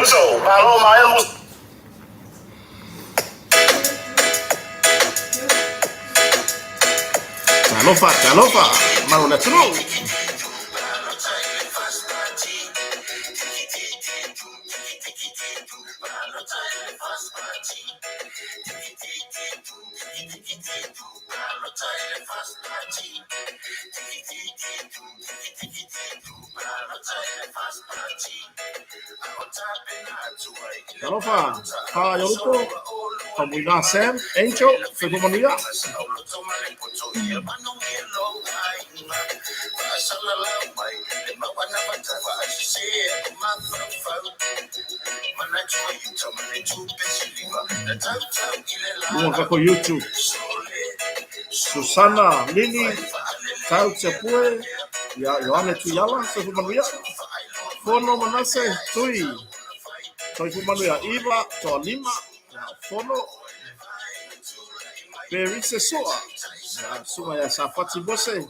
Uso, malo maea mo. Talofa, talofa, malo le atunuu. Talofa, fa Iolupo, Faumuina Sam, Angel, Soifua Manuia. Luga kako YouTube. Susana Lili, Tau Tiapue, ia Ioane Tuiala, Soifua Manuia. Fono Manase, Tui, Soifua Manuia, Iva, Toalima, ia Fono, Perise Soa, ia Suga ia Safati Mose,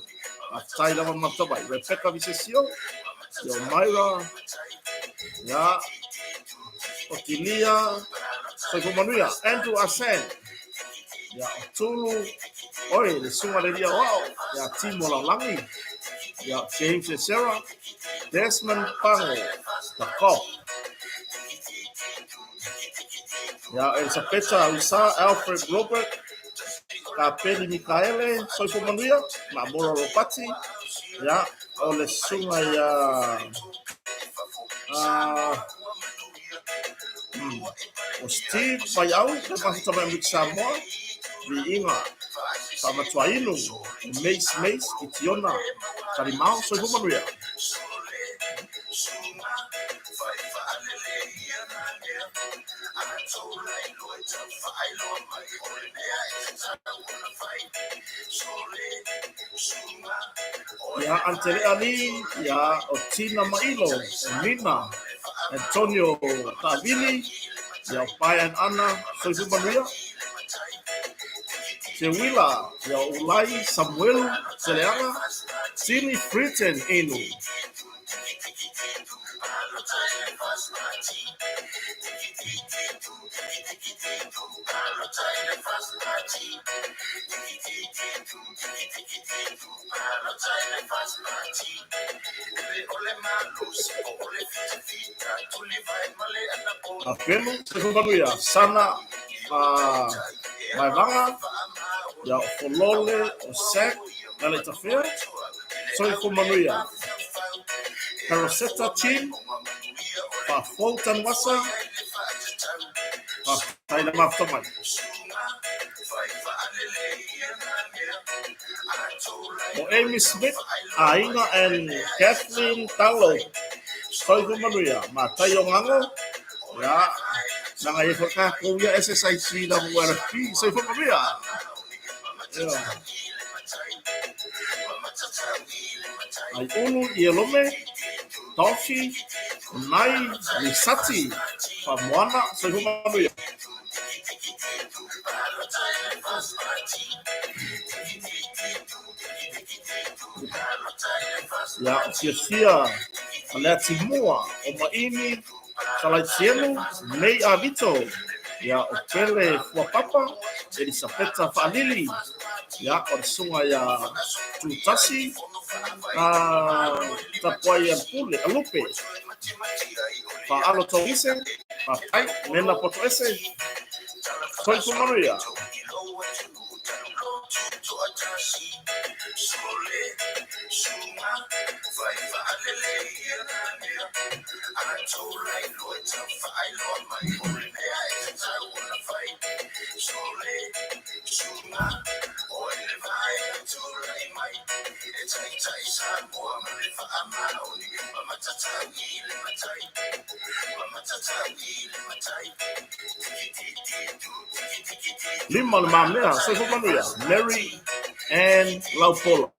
Faafetai lava Matavai, Rebecca Visesio, ia Myra, ia Otilia, Soifua Manuia, Andrew Asen, ia o Tulu, oi, le suga le lia o ao, ia Timo Laulagi, ia James e Sarah, Desmond Pango, The Cop, ia Elisapeta Usa, Alfred Robert, Kapeli Mikaele, Soifua Manuia, Mamora Ropati, ia o le suga ia uh, o Steve Vaiau, le Master Tamai Amerika Samoa, Viiga, Faamatuainu, o Mace Mace, Kitiona, Talimao, Soifua Manuia. Ia Antelea Lee, ia o Tina Mailo, o Nina, Antonio Taavili, ia o Brian Ana, Soifua Manuia, Te Wila, ia o Ulai Samuelu Seleaga, Sili Fritten Inu. Afelo, Soifua Manuia, Sana Maevaga, ia o Folole, o Sac, Lalaitafea, Soifua Manuia, Paraseta Chin, Faafou Tanuasa, Faafetai le mafuta mai. O Amy Smith, Aiga and Kathleen Talo, Soifua Manuia, Matai o Ngago, ia, nanga ia whakakou ia SSIC na RFP, Soifua Manuia. Ia. Ai ulu i Elome, Tofi, Nai, Lisati, Whamoana, Soifua Manuia. Ia, o fiafia a le atimua o Maimi, Kalaitienu, Mei Avito, ia, o Pele Fuapapa, Elisapeta Faalili, ia, o le suga ia Tutasi, a Tapuai a Pule, a Lupe, Faalo Tauise, Faafetai, Mena Potoese, Soifua Manuia. Lima le mamea, Soifua Manuia, Mary Ann Laupola.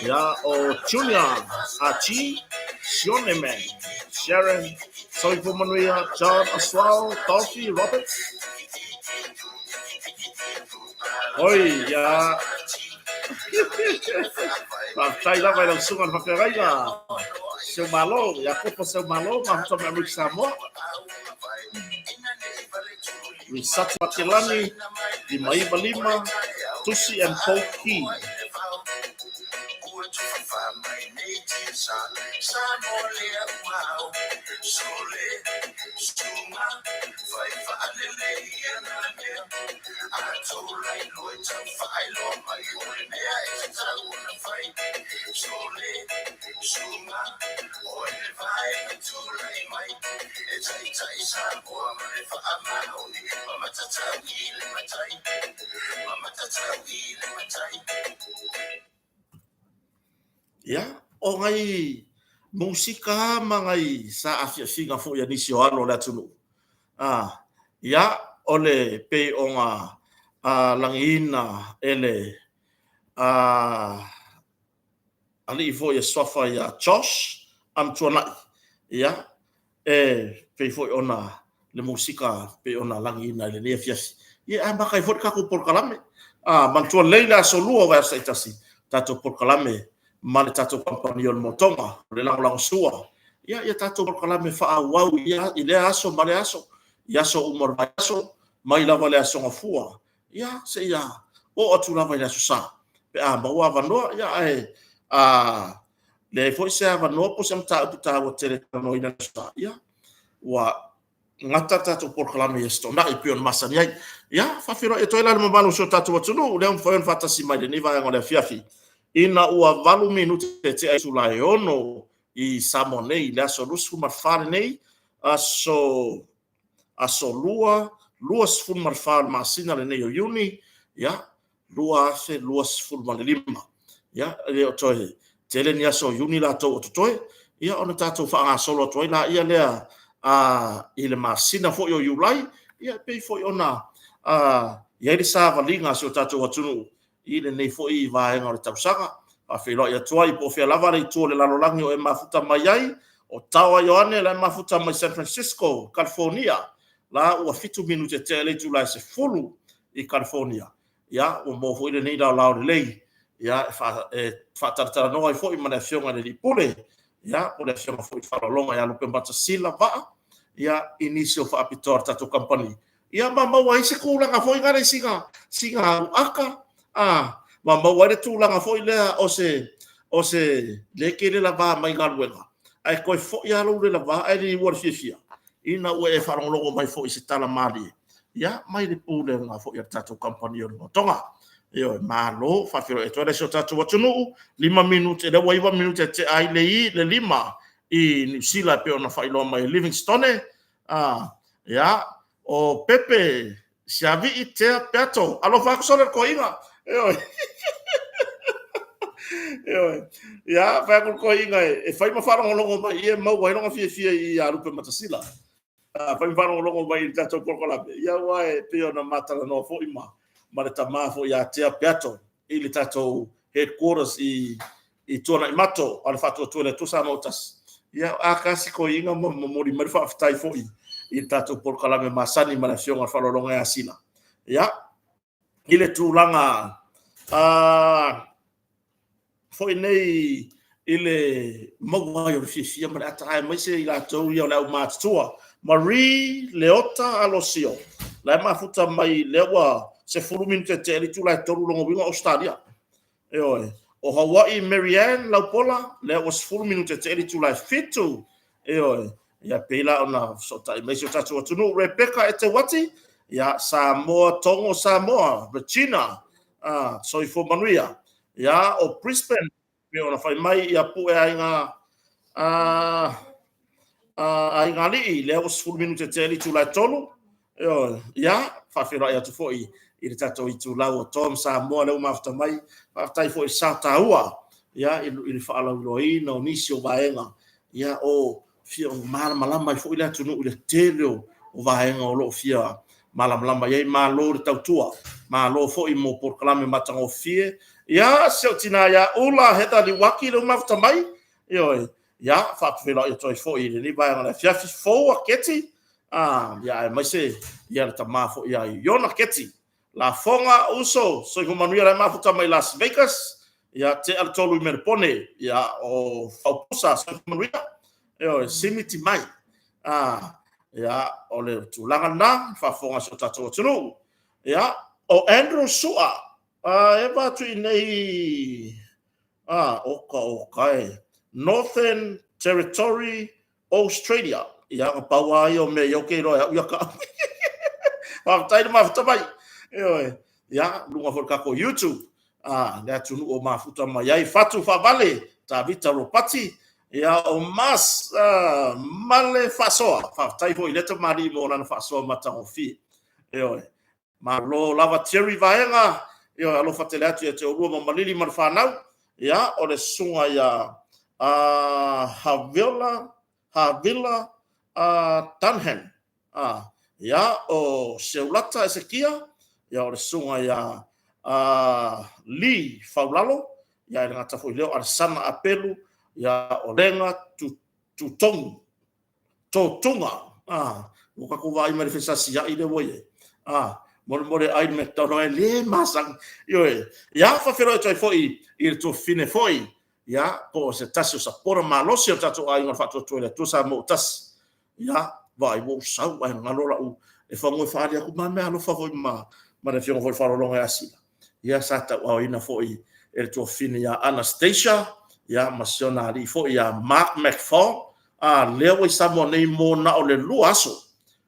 Ia, o Junior Archie, Sione Man, Sharon, Soifua Manuia, John Oswald, Dolphy Roberts. Oi, ia. Faafetai lava i lau susuga i le faafeagaiga. Seumalo, Iakopo Seumalo, mafuta mai Amerika Samoa. Risati Makelani, 595, Tusi and Pouki. Ia, o ngai musika ma ngai saafiafiga foi a nisi o alo o le atunuu. Ah, ia, o le pei o nga lagiina e le alii foi e suafa ia Josh Amtuanai, ia, e pei foi ona le musika pei ona lagiina i lenei afiafi. Ia, e amata ai foi le tatou polokalame. Ah, manatua lelei le aso 2 o vaiaso taitasi, tatou polokalame ma le tatou kamupani o le Motoga, o le lagolagosua. Ia, ia tatou polokalame faaauau i lea aso ma lea aso, i aso uma o le vaiaso, mai lava le aso Gafua, ia, seia oo atu lava i le aso Sa, pe a maua avanoa. Ia, ae a leai foi se avanoa po o se mataupu taua tele e talanoaina i le aso Sa, ia, ua gata le tatou polokalame i Aso Toonai e pei ona masani ai. Ia, faafeiloai atu ai la i le mamalu o si o tatou atunuu, lea ua mafai ona faatasi mai i lenei vaega o le afiafi, ina ua 8 minute e tea i le itula e 6 i Samoa nei i le aso 24 lenei, aso 2, 24 o le masina lenei o Iuni, ia, 2025. Ia, e le o toe tele ni aso o Iuni latou o totoe, ia ona tatou faagasolo atu ai laia lea i le masina foi o Iulai, ia e pei foi ona i ai le savaliga a si o tatou atunuu i lenei foi vaega o le tausaga. E faafeiloai atu ai po o fea lava le itu o le lalolagi o e mafuta mai ai, o Taoa Ioane la e mafuta mai San Francisco, Kalifonia, la ua 7 minute tea i le itula e 10 i Kalifonia. Ia, ua maua foi lenei laolao lelei, ia, e faatalatalanoa ai foi ma le Afioga i le Alii Pule, ia, po o le Afioga foi i le Faaaloaloga ia Lupematasila Vaa, ia, i nisi o faapitoa a le tatou kamupani, ia ma maua ai se tulaga foi lea sina auaka, ma maua ai le tulaga foi lea o se lea e te le lava mai galuega, ae toe foi lava lou le lava ae liua i le fiafia ina ua e faalogologo mai foi i se tala malie, ia, mai le pulega foi a le tatou kamupani o le Motoga. Ioe, malo, faafeiloai atu ai si o tatou atunuu, 5 minute, lea ua 9 minute e tea ai le 5 i Niu Sila e pei ona faailoa mai e Livingstone. Ia, o Pepe Siavii Tea Peato, alofa atu sole le toeaina. Ioe. Ioe. Ia, fai atu le toeaina e fai ma faalogologo mai ia maua ai lona fiafia i Lupematasila. Fai ma faalogologo mai i le tatou polokalame, ia aua e pei ona matalanoa foi ma le tama foi ia Tea Peato i le tatou headquarters i Tuanaimato a le Faatuatua i le Atua Samoa ua Tasi. Ia, a tasi toeaina ma momoli mai le faafetai foi i le tatou polokalame masani ma le Afioga i le Faaaloaloga ia Sila. Ia, i le tulaga foi nei i le maua ai o le fiafia ma le ata aemaise i latou ia o le aumatutua. Marie Leota Alosio, la e mafuta mai lea ua 10 minute tea i le itula e 3, lona uiga o Ausetalia. Ioe. O Hawaii Marianne Laupola, lea ua 10 minute tea i le itula e 7. Ioe. Ia pei la ona fesootai mai si o tatou atunuu. Rebecca Eteuati, ia Samoa, Togo, Samoa, Regina, soifua manuia. Ia, o Brisbane, pei ona fai mai ia Pue Aiga, Aiga Alii, lea ua 10 minute tea i le itula e 3. Ioe. Ia, faafeiloai atu foi i le tatou itulau o Tom Samoa lea ua mafuta mai. Faafetai foi i le sao taua, ia, i le faalauiloaina o nisi o vaega, ia, o fia malamalama ai foi le atunuu i le tele o vaega o lo o fia malamalama i ai. Malo le tautua, malo foi mo polokalame matagofie. Ia, si ou tina ia Ula Heather Liuaki lea ua mafuta mai. Ioe. Ia, faafeiloai atu ai foi i lenei vaega o le afiafi. Foua Keti, ia, aemaise ia le tama foi ia Iona Keti. Lafoga Uso, soifua manuia, la e mafuta mai Las Vegas. Ia, 2:45 i Melepone, ia, o Faupusa, soifua manuia. Ioe, Simiti mai. Ia, o le tulaga lena, faafofoga a si o tatou atunuu. Ia, o Andrew Sua, e va atu i nei, oka oka e, Northern Territory, Australia. Ia, na pau lava ia o mea ia ou te iloa e au ia tau. Faafetai le mafuta mai. Ioe. Ia, luga foi o le tatou YouTube, le atunuu o mafuta mai ai fatu faavale, Tavita Ropati, ia, o Mas Male Faasoa. Faafetai foi i lea tamalii mo lana faasoa matagofie. Ioe. Malo lava Terry Vaega, ioe, alofa tele atu ia te oulua ma Malili ma le fanau. Ia, o le susuga ia Havila, Havila Dunham. Ia, o Seulata Esekia, ia o le susuga ia Lee Faulalo, ia e le gata foi i lea o Alesana Apelu, ia o Lega Tutogi, Totuga. Ua tatou vaai mai i le fesasiai lea ua i ai. Molemole ai le McDonald e le masani. Ioe. Ia, faafeiloai atu ai foi i le tuafafine foi, ia, po o se tasi o sapota malosi o le tatou aiga o le Faatuatua i le Atua Samoa ua Tasi. Ia, vaai ua ou sau ae galo lau e fagu e faaali atu ma meaalofa foi ma le afioga foi i le Faaaloaloga ia Sila. Ia sa tauaaoina foi e le tuafafine ia Anastasia, ia ma si ona alii foi ia Mark McFall, lea ua i Samoa nei mo na o le 2 aso.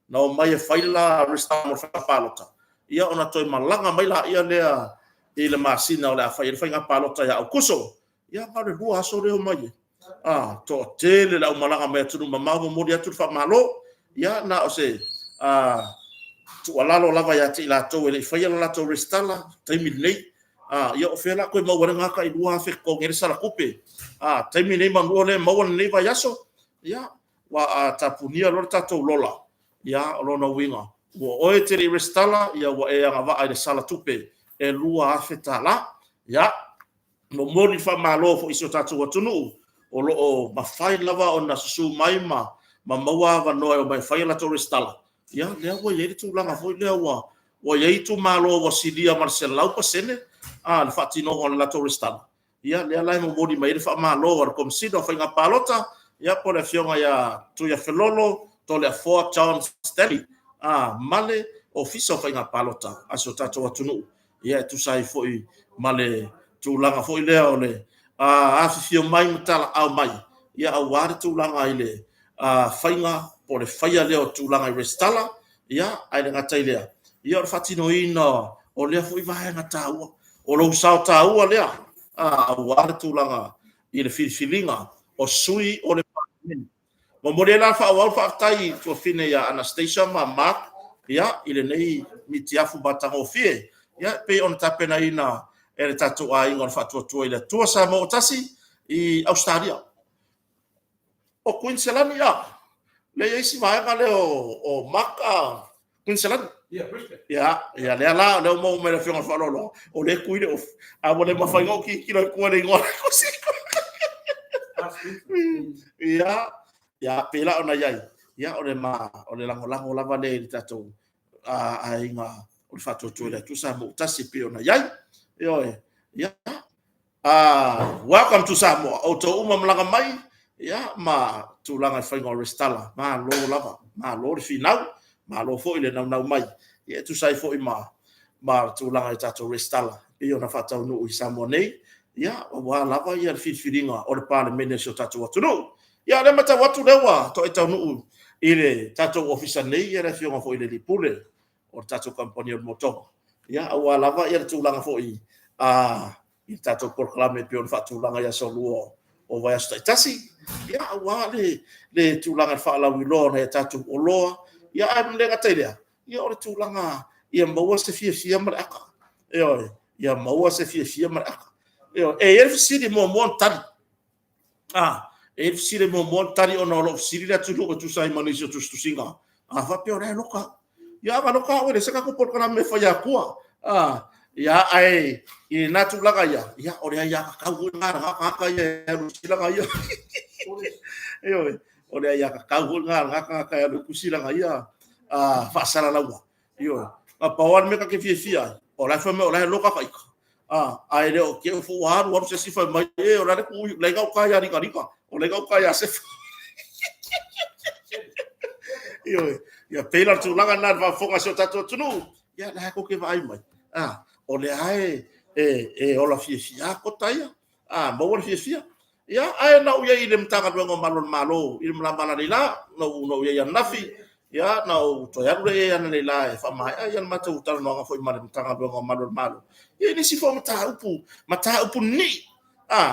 Na omai e fai le resitala mo le faiga palota, ia ona toe malaga mai laia lea i le masina o le a fai ai le faiga palota ia Aokuso. Ia na o le 2 aso lea omai ai. Toatele le aumalaga mai atunuu mamao, momoli atu le faamalo. Ia na o se tuualalo lava ia te i latou e le i faia le latou resitala, taimi lenei. Ia o fea o le a toe maua ai lena tai $2,000 e totogi ai le sala tupe? Taimi lenei meamanu o lea e maua lenei vaiaso. Ia, aua a tapunia loa le tatou lola, ia o lona uiga, ua oe e te le i resitala, ia ua e agavaa i le sala tupe e $2,000. Ia, momoli le faamalo foi i si o tatou atunuu o lo o mafai lava ona susu mai ma maua avanoa e omai e fai a latou resitala. Ia lea ua i ai le tulaga foi lea ua i ai itumalo ua silia ma le 100% le faatinoga o le latou resitala. Ia lea la e momoli mai ai le faamalo a le Komesina o Faiga Palota, ia po o le Afioga ia Tuiafelolo Toleafoa John Stanley ma le Ofisa o Faiga Palota a si o tatou atunuu, ia e tusa ai foi ma le tulaga foi lea o le afifio mai ma talaaao mai, ia aua le tulaga i le faiga po o le faia lea o tulaga i resitala, ia ae le gata i lea, ia o le faatinoina o lea foi vaega taua. O lou sao taua lea aua le tulaga i le filifiliga o sui o le Palemene. Momoli ai la le faaauau le faafetai i tuafafine ia Anastasia ma Mark, ia, i lenei mitiafu matagofie, ia, e pei ona tapenaina e le tatou aiga o le Faatuatua i le Atua Samoa ua Tasi i Ausetalia. O Kuiniselani, a? Lea e i ai si vaega lea o Mark Kuiniselani. Ia, ia lea la, lea ua maua mai e le Afioga i le Faaaloalo, o lea e tu i le ofi, a ua le mafai ona ou tilotilo i tua i le igoa o le Ia, ia, pei la ona i ai, ia, o le lagolago lava lea i le tatou aiga o le Faatuatua i le Atua Samoa ua Tasi e pei ona i ai. Ioe. Ia, welcome to Samoa, outou uma malaga mai, ia, ma tulaga i faiga o resitala, malo lava, malo le finau, malo foi le naunau mai, ia e tusa ai foi ma tulaga i tatou resitala e pei ona faataunuu i Samoa nei, ia, aua lava le filifiliga o le Palemene o si o tatou atunuu. Ia, o lea e matau atu o lea ua toai taunuu i le tatou ofisa nei le Afioga foi i le Alii Pule o le tatou Kamupani o le Motoga, ia, aua lava le tulaga foi i le tatou polokalame e pei ona faatulaga i aso Lua o vaiaso taitasi, ia, aua le tulaga i le faalauiloa o nai a tatou oloa, ia ae le gata i lea, ia o le tulaga ia maua se fiafia ma le aka. Ioe, ia maua se fiafia ma le aka. Ioe. E i ai le fesili e muamua ona tali. E i ai le fesili e muamua ona tali ona o lo o fesili le atunuu e tusa ai ma nisi o tusitusiga. A faapea o la e loka au. Ia a loka au e leai se tatou polokalame e faia atua. Ia, ae i lena tulaga ia, ia o le aiatatau foi lena a lena tagata ia e alu e tusi lana ia. Ioe, o le aiatatau foi lena a lena tagata e alu e tusi lana ia faasalalauga. Ioe. Na pau lava le mea ta te fiafia ai, o la e fai mai o la e loka ta ita. A, ae le o ke fu alu alu se isi fai mai, e, o le a le ku le gauta ia Ligaliga, o le gauta ia Sefa. Ioe, ia pei la le tulaga lena i le faafofoga a si o tatou atunuu, ia la e tou te vaai mai, o lea e ola fiafia kota ia, maua le fiafia. Ia, ae na ou i ai i le Matagaluega o Malu o le Malo i le malama analeila, na ou i ai ananafi, ia, na ou toe alu lea i ai analeila e faamaea le matou talanoaga foi ma le Matagaluega o Malu o le Malo, ia i nisi foi o mataupu, mataupu nini'i,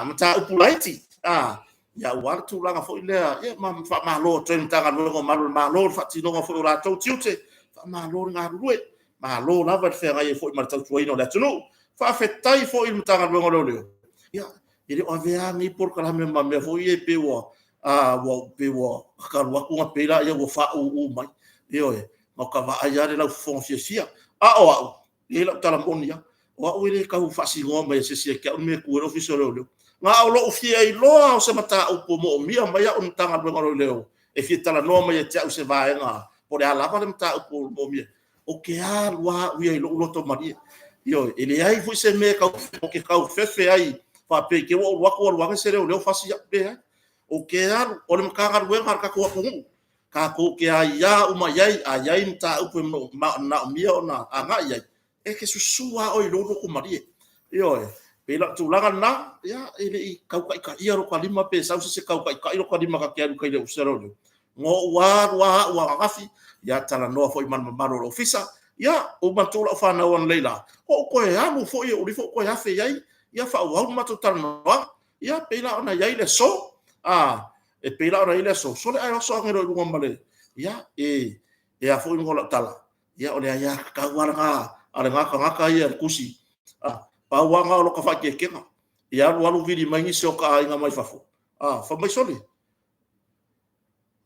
mataupu laiti, ia aua le tulaga foi lea, ia ma faamalo atu ai i le Matagaluega o Malu o le Malo i le faatinoga foi o latou tiute, faamalo le galulue, malo lava le feagai ai foi ma le tautuaina o le atunuu. Faafetai foi i le Matagaluega o Leoleo, ia, e le o avea lava lenei polokalame ma mea foi ia pei ua ta alu atu ona pei lea ua faauu mai. Ioe, matou te vaai lava i le laufofoga fiafia. A o au, e i ai lau tala moni lava, o au e le tau faasinoa mai e se isi ia te au le mea e tu ai le Ofisa o Leoleo. Na o lou fia iloa lava o se mataupu o moomia mai au e le Matagaluega o Leoleo e fia talanoa mai ia te au i se vaega po o le a lava le mataupu o moomia, ou te alu lava au ia i lou loto malie. Ioe, e leai foi se mea ou te tau fefe ai faapea i te i ua ou alu atu alu ane se leoleo fasi au. Leai. Ou te alu, o le Matagaluega a le tatou atunuu, tatou te aia uma i ai, a i ai mataupu e manaomia ona agai i ai, e te susu lava oe i lou loto malie. Ioe. E pei la o le tulaga lena, ia, e le i tau taitaia lota lima pe sau se isi e tau taitai lota lima ta te alu i tai i le Ofisa o Leoleo. Na ou alu lava au ananafi, ia talanoa foi ma le mamalu o le Ofisa, ia, ou manatua lau fanau analeila, ou toe alu foi ou alu ifo ou toe afe i ai, ia faaauau le matou talanoaga. Ia pei la ona i ai le aso, e pei la ona i ai le aso, sole ae oso ane loa i luga ma le, ia, e a foi luga o lau tala, ia o le aiatatau lava lena a lena tagata ia i le tusi. Pau lava lena o lota faaeteetega, ia alu alu vili mai nisi o ota aiga mai fafo, fai mai, sole,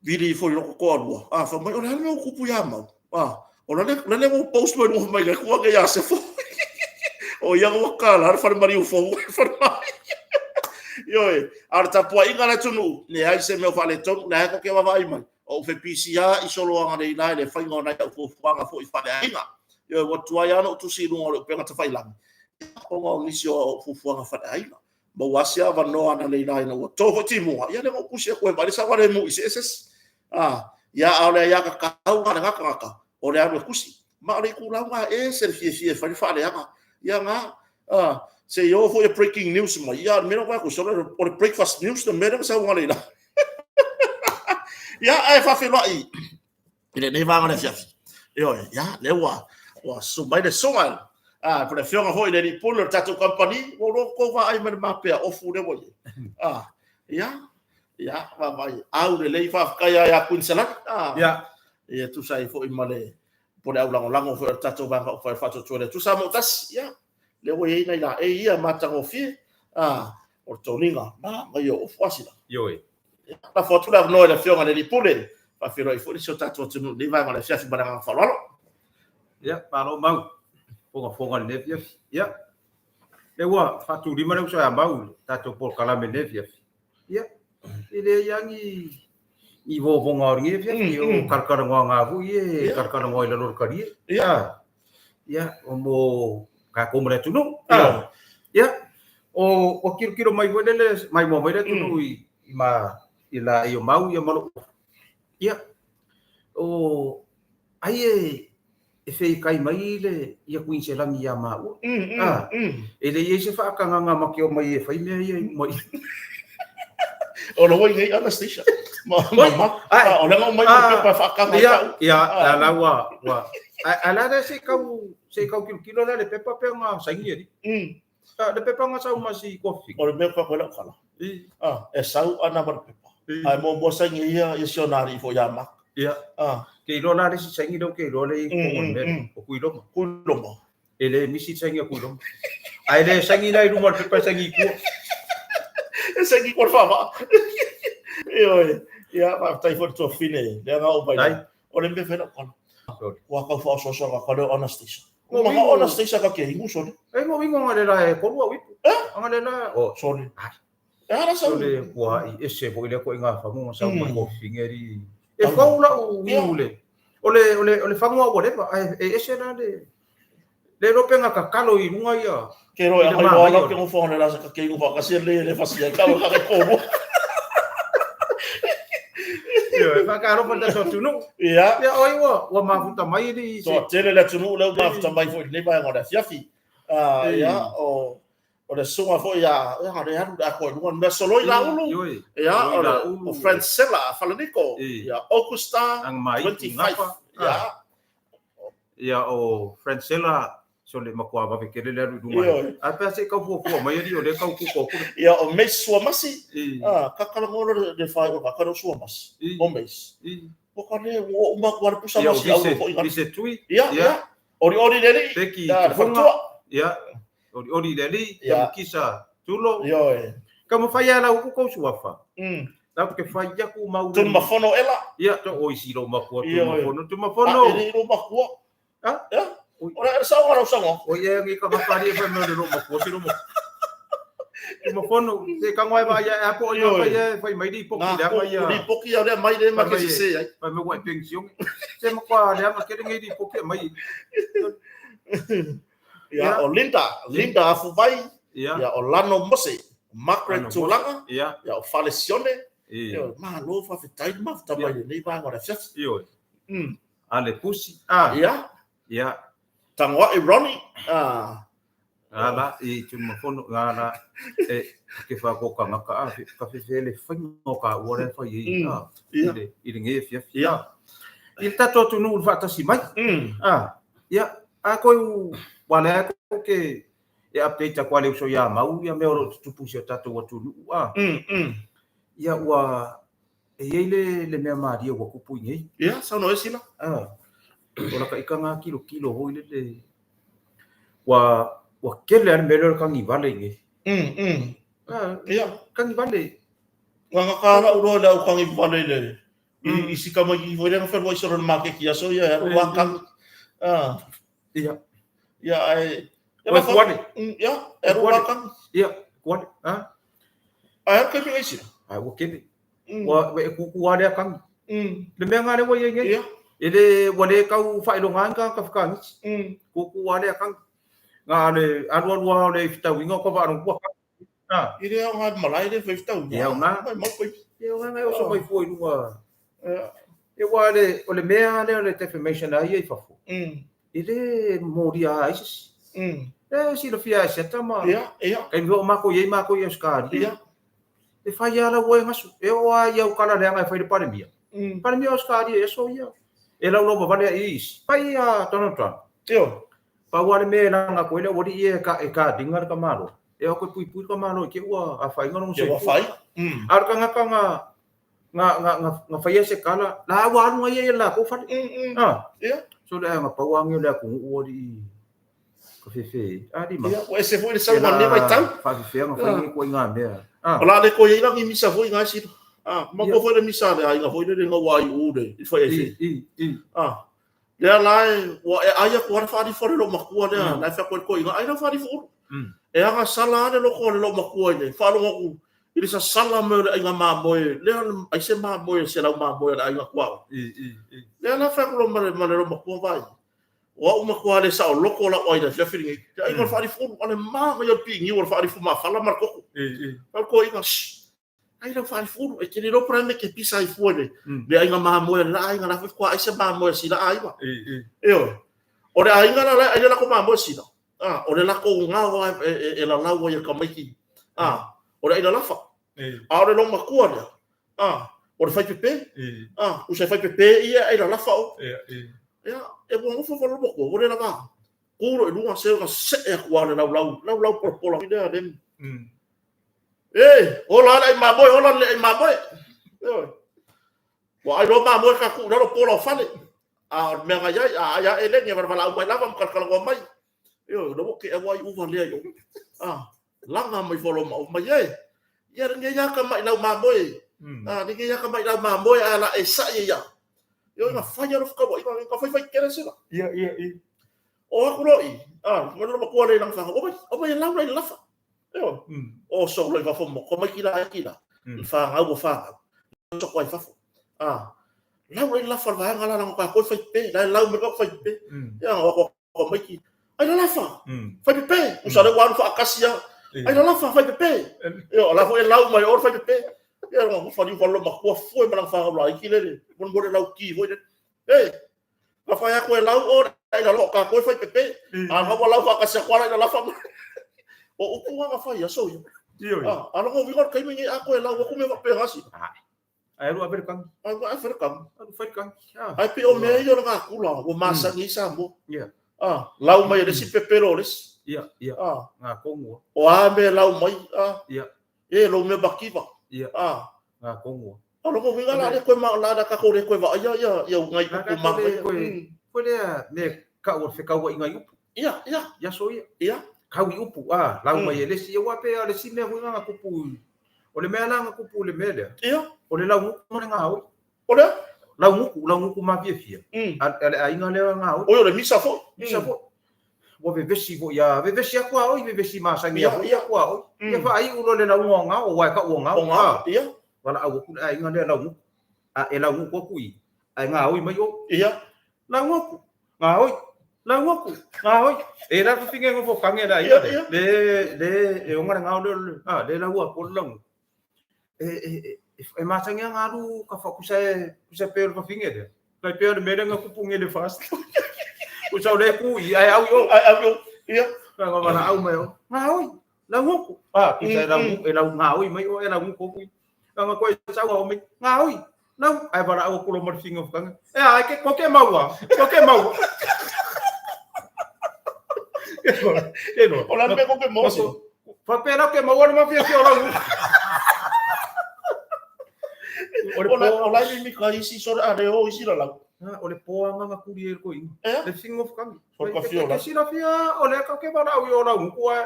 vili ifo i lota toalua, fai mai, o le a le mea ua tupu ia Mau? O lale ua post mai luga fai mai, tuu ane ia Sefo. O ia ua tatala le fale maliu fou. Ioe, a o le tapuaiga a le atunuu, leai se mea o faaletonu, o lea lava tou te vaavaai mai, o ou fepisiai solo analeila i le faiga o nai au fuafuaga foi faaleaiga. Ioe, ua tuai lava ona ou tusi i luga o le upega tafailagi, ona o nisi o au fuafuaga faaleaiga. Maua lava si avanoa analeila ina ua to foi timuga, ia lea na ou tusi atu ai e vaai le saogalemu i see se isi. Ia, a o le aiatatau lena a lena tagata, o le alu e tusi. Ma o le itulau lena e ese le fiafia e fai le faaleaga. Ia na, se i oo foi e breaking news mai, ia a o le mea lea ou te vaai atu, sole o le breakfast news le mea lea na sau analeila. Ia, ae faafeiloai i lenei vaega o le afiafi. Ioe, ia, lea ua susu mai le susuga po o le afioga foi i le alii pule o le tatou kamupani, ua ou iloa ua outou vaai mai i le mape ofu lea ua i ai. Ia, ia, vaavaai, aulelei, faafetai lava ia Kuiniselani. Ia tusa ai foi ma le po o le aulagolago foi a le tatou Vaega Faaupufai o le Faatuatua i le Atua Samoa ua Tasi. Ia, lea ua i ai nai laei ia matagofie, o le toniga manaia o ofu. A Sila? Ioe. Lafo atu le avanoa i le afioga i le alii pule, faafeiloai foi si o tatou atunuu i lenei vaega o le afiafi ma le agaga faaaloalo. Ia, malo Mau, fogafoga i lenei afiafi. Ia, lea ua faatulima le uso ia Mau i le tatou polokalame i lenei afiafi. Ia, e leai lava ni vovoga o lenei afiafi, o talatalanoaga lava foi ia e talatalanoa i lalo o le talie. Ia, o mo tatou ma le atunuu. Ia, o ua tilotilo mai foi lele, maimoa mai le atunuu i ma i laei o Mau ia ma lou. Ia, o ai e feikai mai le ia Kuiniselani ia maua. E le i ai se faatagaga ma te omai e fai mea ia i luma i. O la ua i nei Anastasia. Ma ma o lea na aumai ma pepa e faataga ai au. Ia, ia, la ua ua a la le se kau se kau kilokilo la le pepa pe nga saini ali. Le pepa nga sau ma si kofi. O le mea ka koe lau kala. E sau ana ma le pepa. Ae muamua saini ia ia si ona alii foi ia Mark. Ia. Ke iloa la le isi saini lea ou te iloa le i totonu o le mea lea, o Kuiloma. Kuiloma. E le misi le saini a Kuiloma. Ae le saini la i luma o le pepa e saini i tua. E saini i tua le faavaa. Ioe. Ia, faafetai foi i le tuafafine lea na oo mai. O le mea fai lau tala. Ua tau faaosoaso atu lea o Anastasia. Ua manao Anastasia ta te inu sole. E ngo ingo nga le la e kolu au ipu. Anga le la o sole. E ala sau. Sole kua i ese foi le ko inga fangu nga sau mai ko fingeri. E fau la u inu le. O le o le o le fangu au leva e ese la le. Le iloa pe gatatalo i luga ia. Ke roe a mai loa ke ngofo le la sa ke ngofo ka se le le fasi ai ka ka ke komo. Ia, e whakaaro pa tatou atunuu. Ia. Ia, oi ua mafuta mai li se. Toa tele le atunuu lea ua mafuta mai foi i lenei vaega o le afiafi. Ia, o o le susuga foi ia ia le alu le atoa i luga le mea soloi la ulu. Ia, o le o Francella Falaniko. Ia, Augusta 25. Ia. Ia, o Francella so le matua vave tele le alu i luga. Ae pe a se i tau fuafua mai alii o lea e tau kuko atu le. Ia, o Mace Suamasi. Kakalagoa le faaiuga ka le Suamasi. O Mace. Ua ka le, ua uma atu le pusa masi au foi. Ia, o Tui. Ia, ia. Oli oli le alii. Peki Tufunga. Ia, oli oli le alii. Ia, Mukisa Tulo. Ioe. Ka mawhai a lau kukou suafa. Lau ke whai aku mau. Tumafono ela. Ia, to oi si lo makua tumafono. Tumafono. A, e le makua. Ha? Ia. O le saoga lau saoga. O ia ngi ka ngapari e whai mea le lo makua si lo makua. Tumafono, te kango e vai e apo ia whai e whai mai li poki lea mai ia. Li poki ia lea mai le ma ke se ai. Whai me wai pensione. Se makua lea ma kere ngi li poki mai. Ia, o Linda, Linda Afuvai. Ia, o Lano Mose, Margaret Tulaga. Ia, o Fale Sione. Ia, malo faafetai le mafuta mai lenei vaega o le afiafi. Ioe. A le pusi. Ah. Ia. Ia. Tangoa'i Ronnie. Ah. Ala i Tumafono, ala e ke wha ko kangaka a ka fe le whainga o ka ua le whai i a i le nge fia fia. I le tatou atunuu le faatasi mai. Ah, ia, a koe u wa le ko ke e update aku a le uso ia mau ia mea o lo o tutupu i si o tatou atunuu a. Ia ua e i ai le le mea malie ua tupu i nei. Ia, saunoa e sila. Ah, o la ka ika ngā kilo kilo hoi le le ua ua kele a le mea lea o le kagivale i nei. Ah, Ia. Kagivale. Nga nga ka la ulo le au kagivale le i sika mai ki foi le nga whenua i solo le makeki aso ia e alu wa kagi. Ah. Ia. Ia ai Ia kuale. Ia, e alu wa kagi. Ia, kuale. Ah. Ai alu kemi ngai sila. Ai ua kele. Ua e kuku a lea kagi. Le mea ngā le ua ia nei. Ia. E le ua le kau whailonga ka ka whakangiti. Kuku a lea kagi. Ngā le alu alu a o le whitauinga o ka whaarong kua kagi. Ah. I le au ngā malae le whai whitau. E au ngā. Mai mau pai. E au ngā ngai oso mai fua i lunga. Ia. E wā le, o le mea lea o le defamation a ia i fafo. E le moria ai sisi. E silafia e seta ma. Ia, ia. Kai mea o mākou i ai mākou i Australia. Ia. E whai ala ua e ngasu. E o a ia ukala leanga e whai le palemia. Palemia o Australia e so ia. E lau lau wawale i isi. Pai a Donald Trump. Io. Pa ua le mea e langa koe lea wali ia e ka dinga le ka malo. E o koe pui pui ka malo i ke ua a whai ngaro Ke ua whai. A ka ngaka nga nga nga nga nga whai se kala. La ua alu ngai ia la ko whare. Ah. Ia. So le nga pau angi le aku ua di ka fefe. A di ma. Ia, ua ese foi le sau ma le mai tau. Fa fefe nga whai ngai koe ngā mea. Ah. O la le koe i langi misa foi ngai sila. Ah, ma ko foi le misa le ai nga foi le nga wai u le i whai ai I, i, i. Ah. Lea la e, ua e ai aku ana whaari fore lo makua lea, la e whea koe koe inga, ai la whaari fore. E anga sala ane loko le lo makua i le, whaalongo aku, i le sa sala me o le ainga māmoe, lea ai se māmoe, se lau māmoe le ainga kuao. I, i, i. Lea la whea lo male, male lo makua vai. O au makua le sa o loko la oai la fia whiringi. Te ainga o le whaari fore, ale maa ngai o le piingi o le whaari fu mawhala ma le koko. I, i. Whea koe inga, shh. Ai lau whaifuru, e te reo prae me ke pisa i fua le, le ainga mamoe, le ainga la fua ai se mamoe si la aiga. E oe, o le aiga la ai le lako mamoe sila. Ah, o le lako ngā e, e, e la lau ai ka maiki. Ah, o le aina lafa. A o le lo makua lea. Ah, o le whaipepe. Ah, o se whaipepe ia ai la lafa o. Ia, e ua ngofo wala makua, o le lava. Kuro i lunga se ga se e aku ale lau lau, lau lau pola pola. Lea le. E, ola ale ai mamoe, ola le ai mamoe. Ioe. Ua ai loa mamoe ka ku lalo pola o fale. A o mea ngai ai, a ai a eleni, a wala au mai lava, ma kalakalagoa mai. Ioe, le woke e wai uva lea i o. A, langa mai folo ma o mai e. Ia ringe ia ka mai lau mamoe. A, ringe ia ka mai lau mamoe a la e sa ia. Ioe, nga whai alo whakawa, inga nga whai whai kere sila. Ia, ia, ia. O aku loi, a, ma makua le langa whanga, o mai, o mai e lau lai lafa. Ioe. O so loi fafo mo, ko mai ki la ki la. Whangau o whangau. So ko ai fafo. Ah. Lau lai lafa le vaega la langa ka koi whai pe, lai lau me ka whai pe. Ia nga ko ko mai ki. Ai la la Faipepe, usa le ua alu faatasi lava. Ai lalafa faipepe. Ioe, o la foi e lau mai o le faipepe. Ia na faliu fale matua foe ma lana fanau laiti lele, mo le lauti foi lele. E, na fai atu e lau o ai lalo o tatou e faipepe. A na ua lau faatasi atu ala i lalafa. O upu na na fai aso ia. Ah, a lona uiga o le taimi lenei a toe lau atu mea faapena sina. Ae alu ave le kagi. Alu ave le kagi. Alu fai le kagi. Ae pei o mea ia o le natura ua masani ai Samoa. Ah, lau mai e le isi pepelo o le isi. Ia, ia. Ah. Ngā kongu. O a mea lau mai. Ah. Ia. E lou mea mativa. Ia. Ah. Ngā kongu. O lona uiga la le koe ma la la tatou le koe vaaia ia ia ngai upu ma koe. Koe lea me kau o le fekauaiga i upu. Ia, ia. I aso ia. Ia. Kau i upu, a, lau mai e le isi, aua pe a le isi mea foi nga kupu, o le mea la nga kupu le mea lea. Ia. O le lauguku ma le gaoi. O lea? Lauguku, lauguku mafiafia. A le aiga lea gaoi. Oi o le misa foi. Misa foi. Ua vevesi foi a, vevesi atu a oi, vevesi masani a foi atu a oi. Ia faaiu loa le lauga o gao, aua e kau o gao. O gao, ia. Valaau atu le aiga lea lauguku. A e lauguku atu i, ae gaoi mai o. Ia. Lauguku, gaoi, lauguku, gaoi. E la fafine nofo kange le aiga lea. Le, le, e oga le gao lea, a, le lau atu o le lauguku. E masani lava alu ka fa kusa e kusa pe o le fafine lea. Tai pea o le mea lea na kupu nge le fast. Kusa o le ku i ai au i o. Ai au i o. Ia. Ka nga valaau mai o. Ngaoi, lauguku. Ah, kusa e lau e lau ngaoi mai o e lauguku ku. Ka nga koe sau o mai. Ngaoi. Lau ai valaau aku lo ma le finga fukanga. E ai ke ko ke maua. Ko ke maua. Ke no. O la mea ko ke maua. Faapea ke maua le mafiafia o lau. O la mimi ka isi sore a leo isi la lau. O le poa nga kuri e ko inga. Le fingo fkangi. O ka fio la. Si la fia o le ka ke bala o lau ku a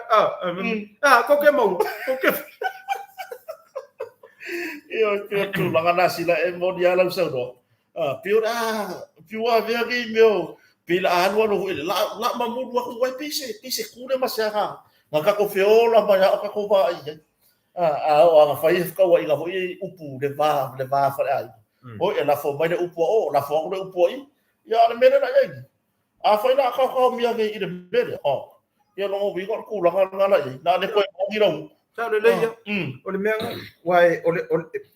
a ko ke mau. Ko ke Ia ke tu langa na sila e moni ala sau no. A pio a pio a vea ki meo pila alu alu hui la la mamulu aku wai pise pise kule ma se ha. Nga ka ko feola ma ya o ka ko va ai. A a o a fai ka wa inga foi upu le va fa ai. O e la fo mai le upu o la fo le upu ai. Ia le mele na ai. A fai la ka ka mia ke i le mele. O. Ia longo vi ko ku la nga la i. Na le ko ngi ro. Sa le le ia. O le mea wa e o le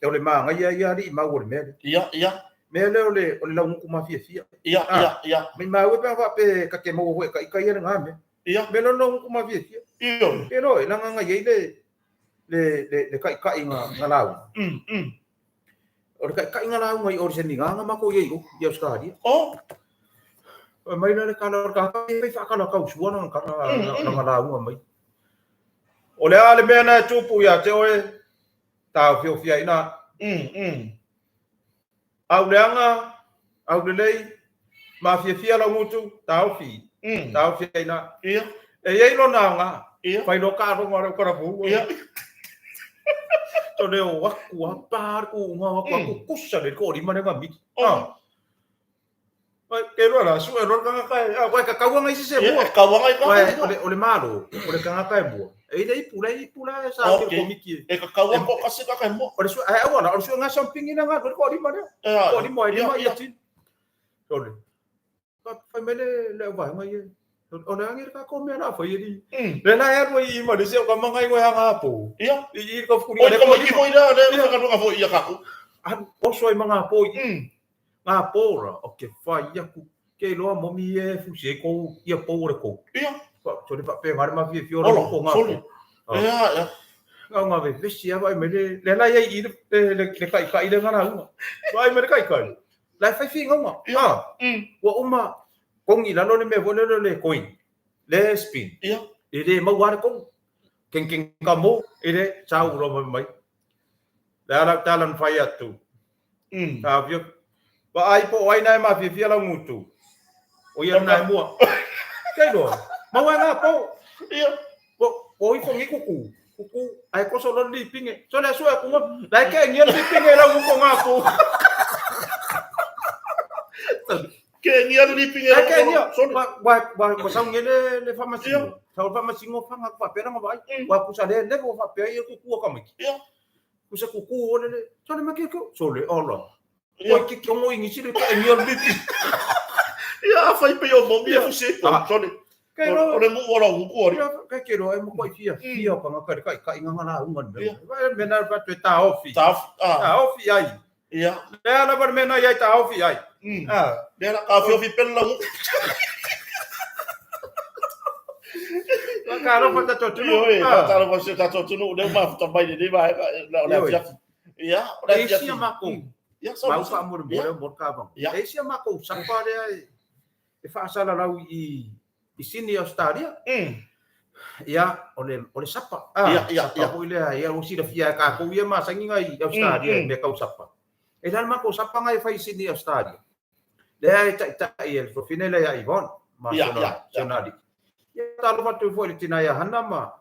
o le manga ia ia li mau o le mea. Ia ia. Mea le o le o le lauguku mafiafia. Ia ia ia. Mai mau e pe fa pe ka ke mau ho e ka ika ia le ngā mea. Ia. Mea le lauguku mafiafia. Ia. Ke lo e langa nga iai le le le le kai kai nga nga lau. O le kai kai nga lau ngai o le seni nga nga mako iai o ia Australia. O. Mai le kala o ka kai whakala kau sua na kala nga lau mai. O le a le mea na e tupu ia te oe tā fiofia ina. Au leanga, au lelei, mafiafia lau ngutu, tāofi. Tāofi ina. Ia. E iei lona nga. Ia. Whai lo ka rongo arau karapu. Ia. Tō leo aku a pār ku unga aku aku kusa le ko rima le ngā miki. Ai, ke roa la, sue roa kanga kai. A, wai ka kauanga isi se mua. Ia, kauanga i Wai, o le malo, o le kanga kai mua. E ile ipu la, ipu la, sa ke ko miki. E ka kaua ko kasi ka kai mua. O le sue, ai aua la, o le sue ngā sampingi na ngā, ko rima lea. Ko rima, e rima ia tini. Sole. Ka whai mai le, le au vaenga ia. O le angi ka ko mea la whai eri. Le la e aru i ma le se o ka manga i ngoi hanga apo. Ia. I ka fukuri. O ka maki foi la, le ka ka foi ia kaku. Aru, oso ai manga apo i. Ngā pōra, o ke whai aku, ke loa momi e fusi e kou, ia pou o le kou. Ia. So le whapea ngā re mawhia whiora Olo, ko ngā sole. pō. Ia, ia. Ngā ngā ve vesi a vai me le, le la ia i le, le kai kai le ngā raunga. Vai me le kai kai. La e whai whinga unga. Ia. Ua uma, kongi lalo le mea vole le le coin. Le spin. Ia. E le mau are kongi. Ken ken ka mō, e le sau ro mai mai. Le ala talan whai atu. Tā whio. Wa ai po ai nai mafiafia lau ngutu. O ia nai mua. Kei roa. Mau ai ngā po. Ia. Po, po i kongi kuku. Kuku. Ai koso lo li pinge. So le sue kunga. Lai ke ngia li pinge lau nguko ngā po. Ke ngia li pinge. Lai ke ngia. Sorry. Wa wa wa wa sau nge le le whamasingo. Sau whamasingo whanga kwa pera ngā vai. Wa kusa le le wa whapea i kuku o kamiki. Ia. Kusa kuku o le le. So le make ko. So le ola. Ia. Oi ke kiongo ingi si le ka ngia li pinge. Ia, a whai pe o momi e fusi e Ah. Sorry. Ke O le nuu o lau gutu ali. Ke ke loa e matuai fiafia o tagata i le taitaiga na lauga i le mea. Ia. Mea na fai atu e taofi. Taofi. Ah. Taofi ai. Ia. Lea lava le mea na i ai taofi ai. Ah. Lea la taofiofi pele lau gutu. Talofa i tatou atunuu. Ioe, talofa i si o tatou atunuu lea ua mafuta mai i lenei vaega o le afiafi. Ia, o le afiafi. E isi a makou mau faamolemole mo le kavana. E isi a makou sapa lea e faasalalau i i Sini Ausetalia. Ia, o le, o le sapa. Ah, Ia, ia, sapa ia. foi lea, ia ua silafia e kākou ia masani i Ausetalia i mea tau sapa. E le makou sapa ngai e fai i Sini Ausetalia. Lea e taitai e le fafine lea ia Yvonne ma Ia, si ona, ia, ia. si ona alii. Ia talofa atu foi i le tina ia Hana ma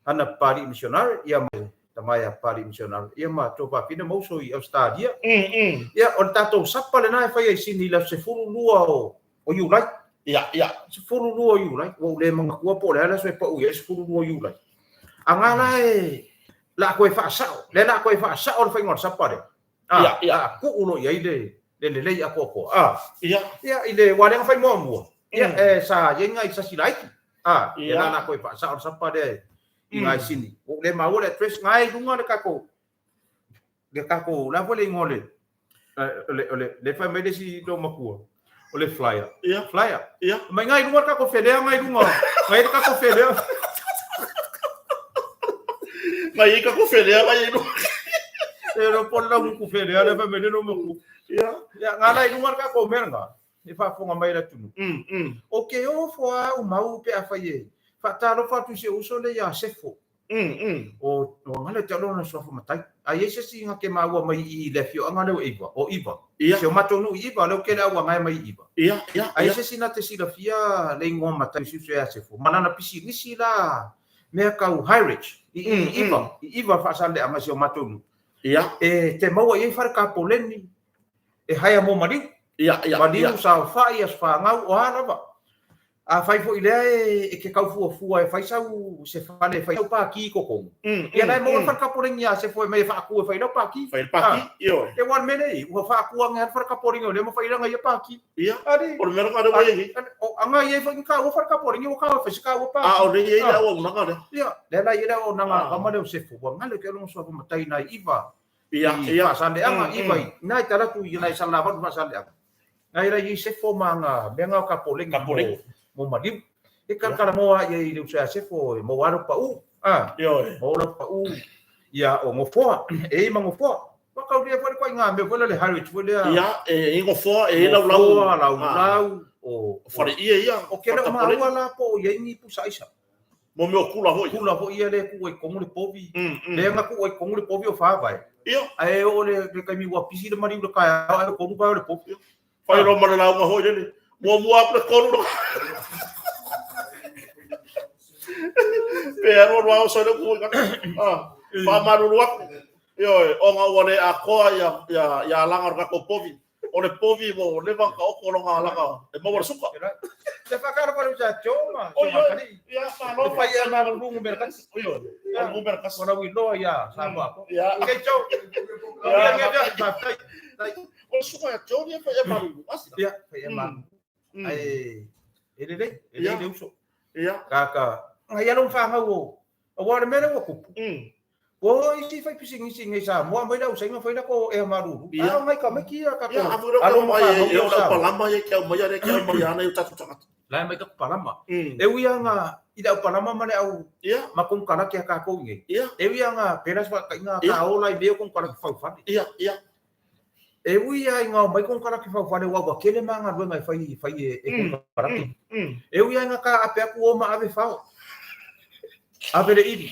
Hana Papali'i Missionary, ia ma le tama ia Papali'i Missionary, ia ma tua fafine ma uso i Ausetalia. Ia, o le tatou sapa lena e faia i Sini i le aso 12 o Iulai. Ia, ia. 12 o Iulai, ua ou le manatua po o le a le aso e pau i ai le 12 o Iulai. A nga la e la a toe faasao, lea la a toe faasao le faiga o le sapa lea. A, Ia, ia. a tuu loa i ai le le lelei atoatoa. A, Ia. ia, i le wā lea na fai muamua, ia, e, sa i ai nai sasi laiti. A, ia Ia. la la toe faasao le sapa lea i ngai Sini. Ua ou le maua le address, ngai i luga le tatou, le tatou, la foi le igoa o le, o le, o le, le fai mai le isi loomatua, o le flyer. Ia. Flyer. Ia. Mai ngai i luga le tatou felea ngai i luga, ngai le tatou felea. Ngai i tatou felea ngai i luga. E lo po le uku felea le fai mai le loomatua. Ia. Ia, ngā la i luga le tatou mea lena, e faafofoga mai le atunuu. O ke ofo a au mau pe a fai e faatalofa atu i si ou uso lea ia Sefo. O o ngale te alo na suafa matai. A i ai se isi nga ke maua mai i le afioaga lea o Iva, o Iva. Ia. Si o matou nuu i Iva, lea o kele au angae mai i Iva. Ia, ia, A i ai ia. se isi na te silafia le igoa matai o si uso ia Sefo, ma lana pisinisi la mea kau High-Ridge i i Iva, i Iva Faasaleleaga si o matou nuu. Ia. E te maua i ai fale kapoleni e haea mo maliu. Ia, ia, Maliu, ia. saofai, aso fanau, o a lava. Afai foi lea e ke kau fuafua e fai sau se fale e fai sau pākī i totonu. Ia la e maua le fale kapoleni ia Sefo e mai e faaku e fai lau pākī. Fai le pākī, ioe. E ua le mea lea, ua faaku ane lava le fale kapoleni o lea ma fai lana ia pākī. Ia, Ali. o le mea lena lea ua i ai nei. O anga i ai foi ni kāua fale kapoleni ua kāua e fai se kāua pākī. A o lea e i ai le auaunaga lea. Ia, lea la e i ai le auaunaga a tama lea o Sefo, ua galo ke lona suafa matai nai Iva. Ia, i ia. Faasaleleaga, Iva i, nai talatu i nai Salelavalu Faasaleleaga. Nai la i Sefo ma nga mea nga o kapoleni Kapoleni. mo maliu. E kalakalamoa ia i le uso ia Sefo e maua alo pau. A, Ioe. maua alo pau ia o ngofoa, e i ma ngofoa. Whakauria foi le koe ngā mea foi lea le heritage foi lea. Ia, e i ngofoa, e i laulau. Ngofoa, laulau, o... Whare ia ia. O ke leo maua la po o iai ni pusa aisa. Mo mea o kula foi. Kula foi ia le ku ai kongu le povi. Le nga ku ai kongu le povi o whāwae. Ia. Ae o le kaimi ua pisi le mariu le kai ao le konu kai o le povi. Whai roa ma le lauga hoi lele. Mua mua aku le konu no. Pe aru aru ao sa le ku ka. Ah, whāmaruru aku. Ioe, o ngā ua le akoa ia, ia, ia alanga o le kako povi. O le povi mo leva ka oko o ngā alanga e maua le suka. Te whakaaro whare usa tōma, Oi, tōma oi. kari. Ia, malo. O whai e nā rungu mera kasi. Oi, oi. O rungu mera kasi. Wana ui loa ia, sa moa. Ia. Kei tō. Ia. Ia, ia, ia, ia. O le suka ia tō, ia whai e maruru. Asina. Ia, whai e maruru. Ai, e lelei, e lelei le uso. Ia. Kaka, ngai alo whangau o, a wā le mea ua kupu. O isi whai pisingisi ngai sa, moa mai lau sainga whai lako e maruru. Ia. A ngai ka mai kia ka Ia, afu rau Alo ka mai e, e o lau sa. palama ia kia mai are kia mai ana i o tātou tangata. Lai mai ka palama. E ui anga i lau palama ma le au Ia, ma kong kala kia ka kou ngai. Ia. E ui anga peras wa ka inga Ia. ka ola i mea kong kala ki whauwhale. ia, ia. E ui ai ngā mai kong kala ki whauwhale wa wa kele mā ngā ruenga i whai, whai e, e kong kala ki. E ui ai ngā ka ape aku o ma ave whao. Ave le iri.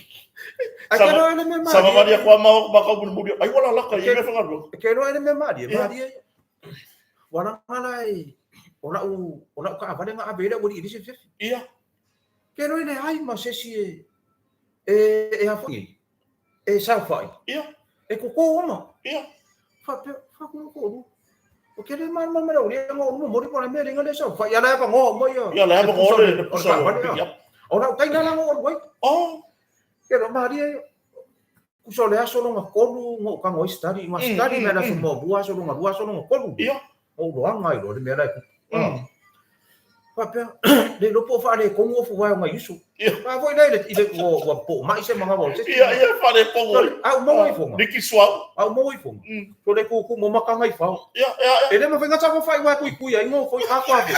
Ai ke roa ele mea Sa mārie. mamaria koa ma ma ka muri muri. Ai wala laka i me whangarua. Ke roa ele mea mārie, Ia. mārie. Wana ngā lai, o lau, o lau ka awale ngā ave ira uri iri se whiwhi. Ia. Ke roa ele ai ma sesi e, e, e hawhangi, e sauwhai. Ia. E koko oma. Ia. Wha, wha kuro koru. O ke le mana mana uri ngā uru mori pona mea ringa le sauwhai. Ia lai apa ngō mai ia. Ia lai apa ngō le pusa o o le pick up. O lau taina la ngō uru ai. Oh. Ke roa mārie, kusa o le aso longa kolu, ngō ka ngō i study, ngā study mea la so mō bua aso longa rua aso longa kolu. Ia. O roa ngai roa le mea lai kupu. Faapea, le iloa po o faaletonu ofu vae o nai uso. A foi lea i le ua po mai se manava o se. Ia, ia, faaletonu ai. A ou maua ifoga. Niki suau. A ou maua ifoga. So le kūkū mo maka ngai fao. Ia, ia, ia. E le mafai na tava fai wae kui kui ai ngo foi a kwa ave.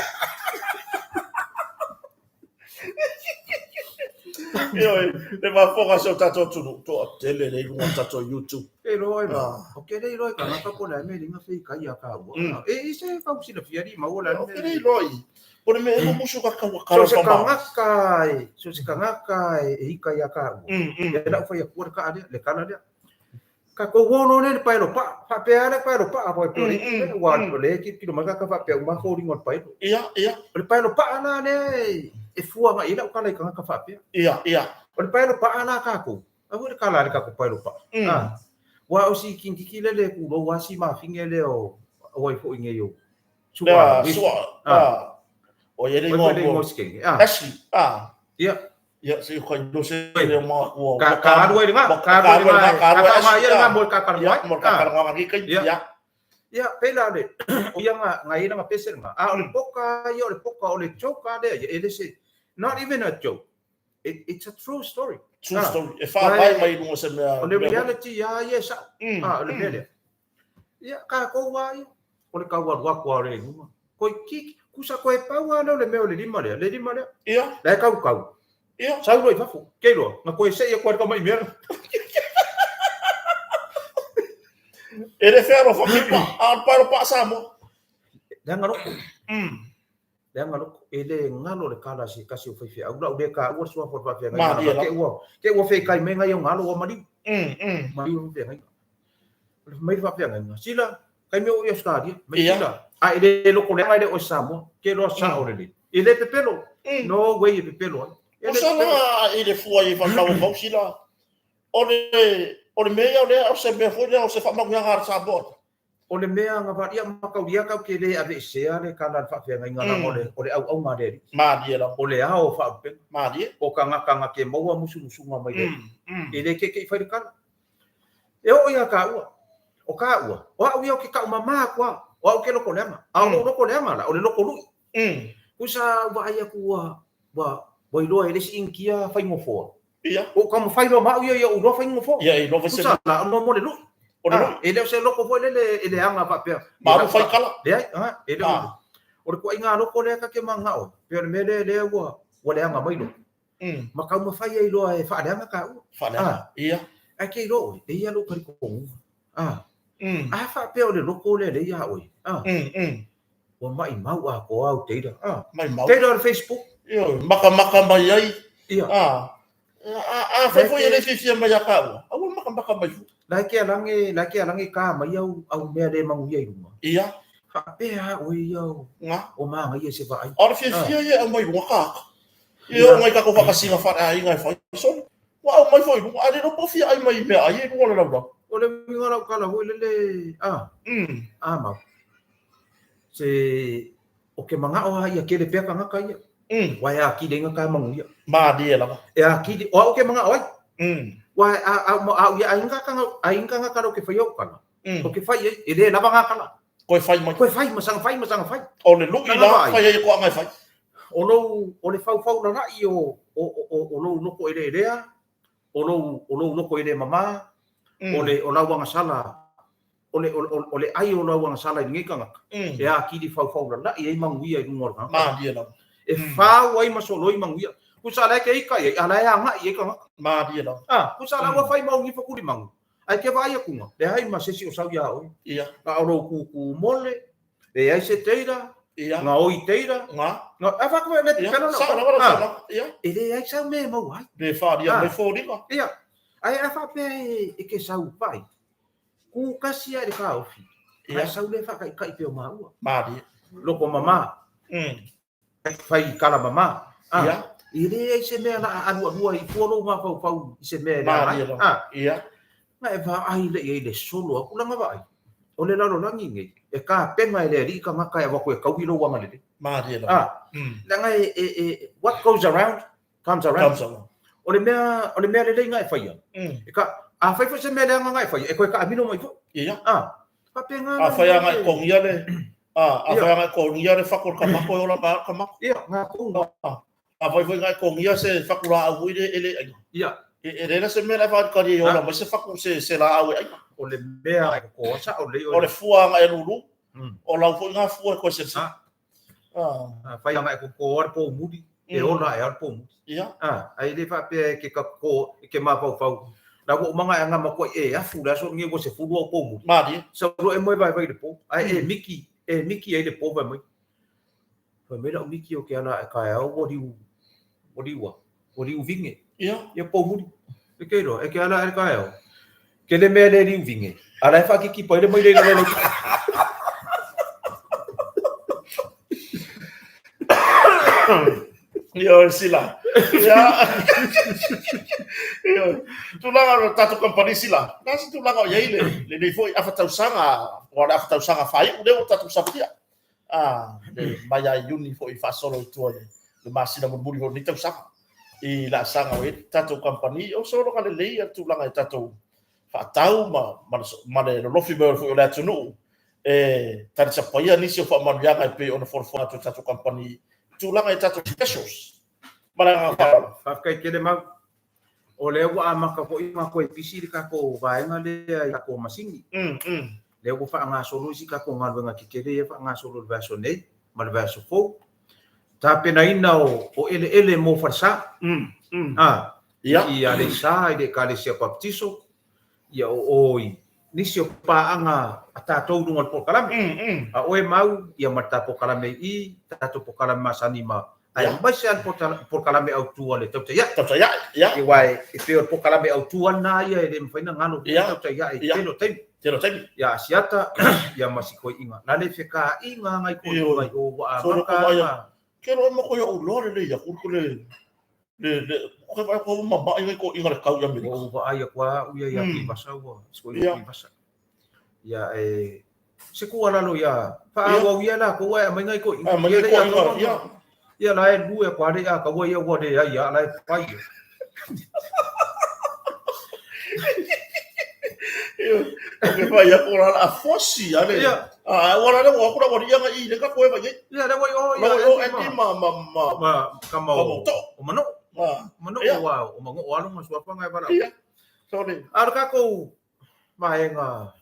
Ioe, le mafoga se o tatou atunuu, toatele le i luga o tatou YouTube. E loa e O ke le iloa i kanaka po le a mea linga fei kai a ka ua. E i se kau silafia li maua le a O ke le iloa i. Po le mea e musu ka kau kala So se kangaka e, so se kangaka e ika ia ka ua. E lau whai akua le kaa lea, le kala lea. Ka kou ono le le paelo pa, faapea le paelo pa, a pe le ua le ki kilo mai ka faapea uma fōlinga o le paelo. Ia, ia. O le paelo pa la lea e fua ngai i lau kala i kangaka faapea. Ia, ia. O le paelo pa la kākou. A foi le kala le kākou paelo pa. Ua o si kingiki le le kulou a si mafinge le o o ai foi nei o. Sua, sua. O ia le ingoa. Sikenge. Ashley. Ia. Ia, se kai no se le ma ua. Ka ka alu ai nga, ka alu ai nga, ka alu ai nga mo ka ka mo ka ka nga ki kai. Ia. Ia, pela le o ia nga nga ina nga pese nga. A o le poka ia o le poka o le joke a le ia ele se not even a joke. It's a true story. True story. E wha mai mai lunga se mea. O le reality ia ia sa. O le mea lea. Ia, ka kou wā ia. O le kau alu aku a le lunga. Koi kiki, kusa koe pau a leo le mea o le lima lea, le lima lea. Ia. La e kau kau. Ia. Sau loa i fafo. Kei loa, na koe sei aku a le kau mai mea. E le whea rofa ki pa, a o paero pa Samoa. Leaga loko. Leaga loko. E le galo le kala se kasi o faifeau lau le ka ua suafa o le faafeagaiga. Ke ua, ke ua fekai mai ngai o galo ua maliu. Maliu le faafeagaiga. O le mai le faafeagaiga. Sila, kai mea o i Australia. Mai sila. A e le loko leaga e le o Samoa. Ke loa sa o le le. E le pepelo. No way e pepelo ai. O sala i le fua i whakau kau sila. O le, o le mea ia o lea, o se mea foi lea, o se faamanuiaga a le Samoa. O le mea nga valia makaulia kau ke le aveesea le kala le faafeagaiga leaga o le o le auauga a le Alii. Malie lava. O le ao o faaupega. Malie. O kagakaga ke maua musumusuga mai le Alii. E le keke'i fai le kala. E oo ia kāua. O kāua, o au ia o ke ka'u mamā aku a, o au ke loko leaga. A o lou loko leaga la, o le loko lu'i. Kusa vaai aku ua, ua, ua iloa e le isi Initia faigofoa. Ia. O ka mawhai loa ma au ia ia u loa whaingo Ia, i loa whai Kusa la, no mo le lui. O le lui. E leo se loko foi lele e le anga faapea. Ma alu whai kala. Leai, ha, e leo. O le kuaiga loko lea ka ke manga o. Pe o le mea lea lea ua ua leaga mai loko. Ma kau mawhai ai loa e whaaleanga ka ua. Whaaleanga. Ia. Ai ke iloa oe, e ia lou talitonuga. A faapea o le loko lea le ia oe. Ua maimau atoa au teira. Maimau. Teira o le Facebook. Ioe, makamaka mai ai. Ia. A fai foi e le fiafia mai ia kāua. Aua makamaka mai fua. La e ke alange, la e ke alange ka mai au au mea le manuia i luga. Ia. Faapea a oe ia o. Nga. O māgaia se vaai. A o le fiafia ia e aumai i luga kāka. Ia o ngai kākou whakasina whareaiga e whai solo. Ua aumai foi i luga, a le iloa po o fia ai mai i mea ai e luga le laulau. O le uiga lau kala foi lele, a, a mau. Se, o ke manga'o a ia kele pea kangaka ia. Wa e akili inga ka mangu ia. Mālie lava. E akili, o au ke manga'o ai. Wa a, a, a, ia a inga kanga, a inga kanga kala o ke whai au kala. O ke whai ai, e le lava ngā kala. Koe whai mai. Koe whai, masanga whai, masanga whai. O le lu'i la, whai ai ko anga e whai. O lou, o le faufau lala'i o, o, o, o lou loko e lelea, o lou, o lou loko e le mamā, o le, o lau agasala, o le, o, o, o le ai o lau agasala i lenei tagata, e akili faufau lala'i ai manuia i luga o le tagata. Malie lava. E fau ai ma soloi manuia. Kusa la e ke ika i ai, a la e aga'i ai tagata. Malie lava. Ah, kusa la ua fai mau gifa kuli mangu. Ae ke vaai akuga, leai ma se isi o sau iā oe. Ia. A o lou kūkū mole, leai se teira, Ia. nga oi teira, Nga. nga, a whakawe le Ia, pelo na. sao lava, sao lava. Ia. E leai sau mea e maua ai. Le whāria Ah. mai fōringa. Ia. Ae a whapea e ke sau pai. Kū kasi a i le kāofi. Ia. Ae sau le whakaikai peo māua. Mārie. Loko mamā. Whai kala mamā. Ah. Ia. E leai se mea la a alualua i fua lou mafaufau i se mea e leaga ai. Mārie lava. Ah. Ia. Nga e vaai le i ai le solo aku langa vaai. O le lalolagi nei, e kapenga e le alii kangaka e awako e kaui lou agalelei. Mārie lava. Ah. Leaga e, e, e, what goes around, comes around. Comes around. O le mea, o le mea lelei nga e whaia. E ka, a whai foi se mea leaga nga e whaia, e koe ka amino mai foi. Ia. Ah. Faapena A whai anga e kongia le, A afai lava e kogia le fatu o le kamako e ola mai lava le kamako. Ia, ga kou. Afai foi na e kogia se fatu laau foi lea e le aina. Ia. E leai la se mea la e faatali ai e ola mai se fatu se laau e aina. O le mea e koko ai sao lelei o le fua na e lulu. O lau foi na fua e toe selesele. Afai lava e koko le poumuli, e ola ae lava le poumuli. Ia. Ae le faapea e ke koko, e ke mafaufau. La ua uma na e agama atu ai e afu le aso lenei ua 10 au poumuli. Malie. Sau loa e moe vaivai i le po, ae e miki, e miki ai le po fai mai. Fai mai lau miki o ke ala ae taeao ua liu, ua liu a, ua liu vine. Ia. Ia poumuli. E ke iloa, e ke ala ae taeao. Ke le mea le liu vine, a la e faakitipa ai le maile i lalo o lau. Ioe, sila. Ia. Ioe. Tulaga o le tatou kamupani sila, na se tulaga o i ai le lenei foi afa tausaga, o le afa tausaga faaiu lea ua tatou safaia. A, le mai ia Iuni foi faasolo i tua i le masina mulimuli foi o lenei tausaga i laasaga o i ai le tatou kamupani, o sologa lelei le tulaga i tatou faatau ma le lolofi mai foi o le atunuu e talisapaia nisi o faamanuiaga e pei ona folafola atu e tatou kamupani tulaga i tatou specials. Ma le agaga faaaloalo. Faafetai tele Mau. O lea ua amata foi ona toe pisi le tatou vaega lea i tatou masini. Lea ua faagasolo isi tatou galuega tetele ia faagasolo i le vaiaso nei ma le vaiaso fou. Tapenaina o eleele mo falesa. I Aleisa, i le Ekalesia Papatiso, ia o o i nisi o paaga a tatou i luga o le polokalame. A oe Mau, ia ma le ta polokalame i i, tatou polokalame masani ma aemaise lava le polokalame autu a le Tautai Ae. Tautai Ae, ia. Aua e pei o le polokalame autu lava lena ia e le mafai ona galo foi le Tautai Ae i le tele o taimi. Tele o taimi. Ia Asiata, ia ma si toeaina. La le fekaiga nai toeaiina i o ua amata ona. Ke loa ma koe ou loa lelei atu le le le ko vai ko mama'i ngai toeaiina le tau i Amerika. Ua ou vaai atu lava au ia ia Tuivasa ua si toeaina Tuivasa. Ia e se tuualalo ia faaauau ia latou ae aumai nai toeaiina. Aumai nai toeaiina ia. Ia la e lue atu lava le a taua ia ua leai a la e fai. Ke fai aku la la fosi ale. A ua la le ua aku la ua lia i le ka koe vai. Ia le ua o ia. La o Andy ma ma ma ma kama o o mano. Mano ua o mango o alo ma suafa ngai vala. Ia. Sorry. A o le tatou vaega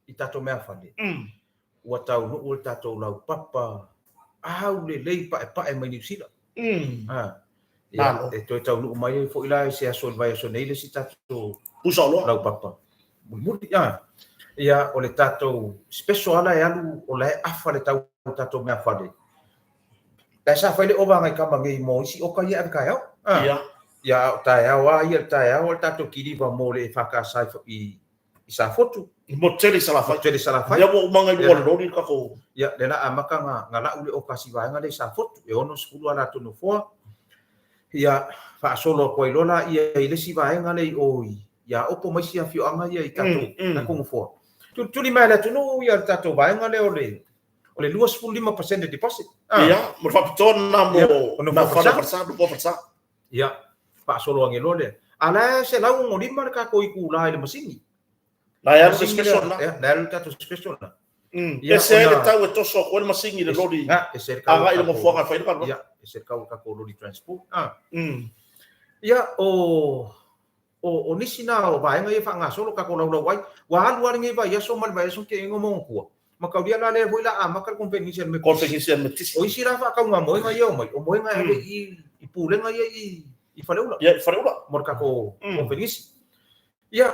i tatou mea fale. Ua taunuu le tatou laupapa aulelei paepae mai Niu Sila. Ia, e toe taunuu mai ai foi la i se aso i le vaiaso nei le isi tatou Pusa oloa. Laupapa mulimuli. Ia, o le tatou special lava la e alu, o la e afa le tau o tatou mea fale. La e sa fai le ova a nai tama nei mo isi oka ia e ave taeao. Ia. Ia, a o taeao lava ia, le taeao o le tatou kiliva mo le EFKS i i Safotu. I motu tele i Salafai. Motu tele i Salafai. Lea ua uma ngai luga o le loli le tatou. Ia, lea la amata na, na lau le oka si vaega lea i Safotu, e 60 a latou nofoa. Ia, faasolo atu ai loa la ia i le isi vaega lea i o i Aopo ma isi afioaga ia i tatou, tatou nofoa. Tulituli mai e le atunuu ia le tatou vaega lea o le o le 25% deposit. Ia, mo le faapitoa lena mo nā fale falesa, nofoa falesa. Ia, faasolo ane loa lea. A la e 165 le tatou itula i le masini. La e alu le special lena. Ia, la e alu le tatou special lena. Ia, ese ai le tau e toso atu ai le masini i le loli. Ia, ese le tau. Agai i le nofoaga e fai ai le galuega. Ia, ese le tau o le tatou loli transport. Ia, o o nisi na o vaega ia faagasolo tatou laulau ai. Ua alu lava lenei vaiaso ma le vaiaso na tea nei mo Matua. Mataulia la lea foi la amata le konfenisi a le Metotisi. Konfenisi a le Metotisi. O isi la faatauga moega ia omai, o moega e ave i i pulega ia i i Faleula. Ia i Faleula. Mo le tatou konfenisi. Ia,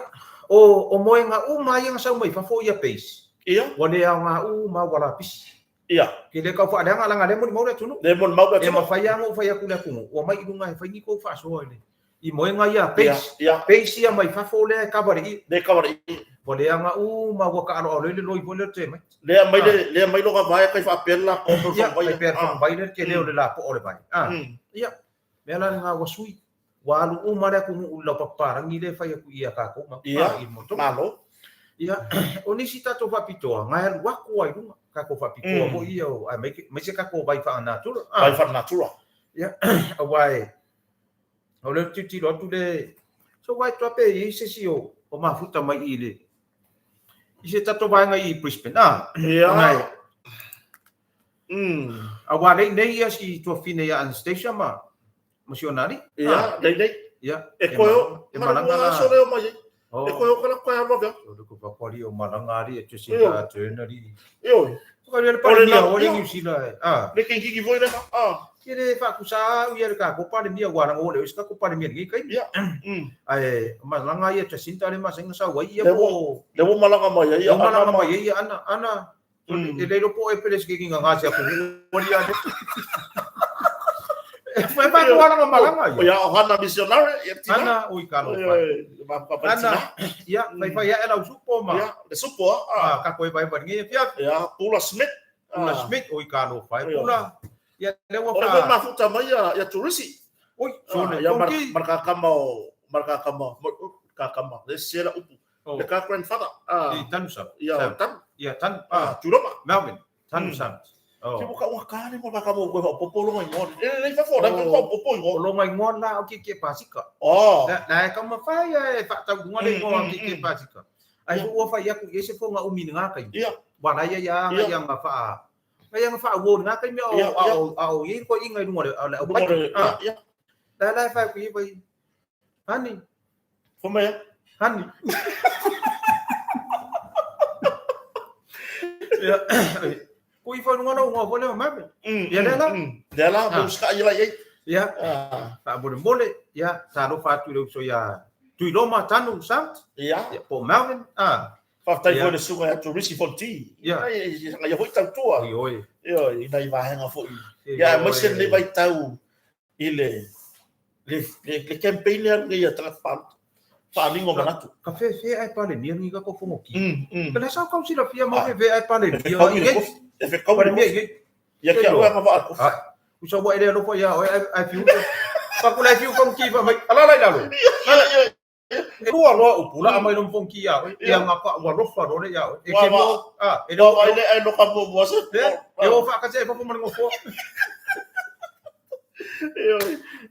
o o moega uma ia na sau mai fafo ia base. Ia. Ua le aoga uma ua lapisi. Ia. Ke le tau faaleaga leaga lea molimau le atunuu. Lea molimau le atunuu. E mafai lava ona ou fai atu i le atunuu, ua mai i luga e fai ni tou faasoa i le i moega ia base. Ia. Base ia mai fafo lea e kava le ie. Lea e kava le ie. Ua leaga uma ua taaloalo ai le loi foi lea o le temaiti. Lea mai le lea mai loga vae kai faapea le lapoa pe faguvai. Ia, kai pea le faguvai lea le tele o le lapoa o le vai. Ia, mea la lena ua sui. Ua alu uma le atunuu i le laupapa palagi lea e fai atu ia tatou ma Ia, malo. Ia, o nisi tatou faapitoa, na e alu atu lava i luga, tatou faapitoa foi ia, aemaise tatou vai faanatura. Vai faanatura. Ia, aua e, o lea ou te tilotilo atu le, so vai atu lava pe i ai se isi o mafuta mai i le, i se tatou vaega i Brisbane. Ia. Ona e, Auā lei nei ia si tuafine ia Anastasia ma ma si ona alii. Ia, lei nei. Ia. E koe o, e malanga la. Aso leo mai ai. E koe o kala koe alo vea. O le ko pakwari o malanga ali e Jacinda Ardern ali. Io. Ko le palemia o le New Zealand. Ah. Le kengi ki foi le ah. Ke le whaakusa au ia le ka ko palemia wa ranga o le ka ko palemia ni kai. Ia. Ai malanga ia Jacinda le masenga sa wai ia po. Le wo malanga mai ai. Le malanga mai ai ana ana E le iloa po o e pele se keiki ngā se aku wali ane. E whai whai ko alanga malanga ia. Ia o hana missionary ia tina. Ana o i kalo whai. Ana ia whai whai ia e lau supo ma. Ia le supo a. Ka koe whai whai ngi fia. Ia Pula Smith. Pula Smith o i kalo whai Pula. Ia le ua wha. O le mafuta mai ia ia Turisi. Oi, sone. Ia markakama o markakama kakama. Le sela upu. Le ka grandfather. I tanu sa. Ia tanu. Ia tanu. Turoma. Melvin. Tanu sa. Ki mo ka ua kare mo ka mo ko popo longa ingoa. E le fafo la ko popo ingoa. O longa ingoa la o ke ke pasika. Oh. La la ka ma fai e fa tau lunga le ingoa ke ke pasika. Ai ua fai aku i se fonga umi ngā kai. Ia. Wa la ia ia ia nga fa. Ia nga fa wo ngā kai me o o o i ko inga i lunga le o pai. Ia. La la fa ku i vai. Hani. Fo mai. Hani. Ia. Ko i whanunga na unga fo lea mame. Ia lea la. Lea la, mo ska ia lai. Ia. Ta mole mole, ia, ta alofa atu i le uso ia Tuiloma Tanu Samt. Ia. Ia, po Melvin. Ah. Whaatai foi le suga ia Turisi Fonti. Ia. Ia, ia hoi tautua. Oi, oi. Ia, i nai vahenga foi. Ia, mai se nei vai tau i le le le le campaign lea nei a tagata palota. Faaaliga o manatu. Ka fefe ai palemia ni ka ko fongo ki. Mm. Ka le sa kau sila fia ma fefe ai palemia. E fekau i le kofi. Ia ke au anga waa kofi. Usa ua ele alofa ia oe ai fiu. Pa kula ai fiu kong ki fa mai. Ala lai lalo. Ia ia. E lua loa upu la amai lom fong ki ia oe. Ia nga pa ua lofa lo le ia oe. E ke mo a e lo ai le ai lo ka mo mo se. E o fa ka se fa mo ngo fo.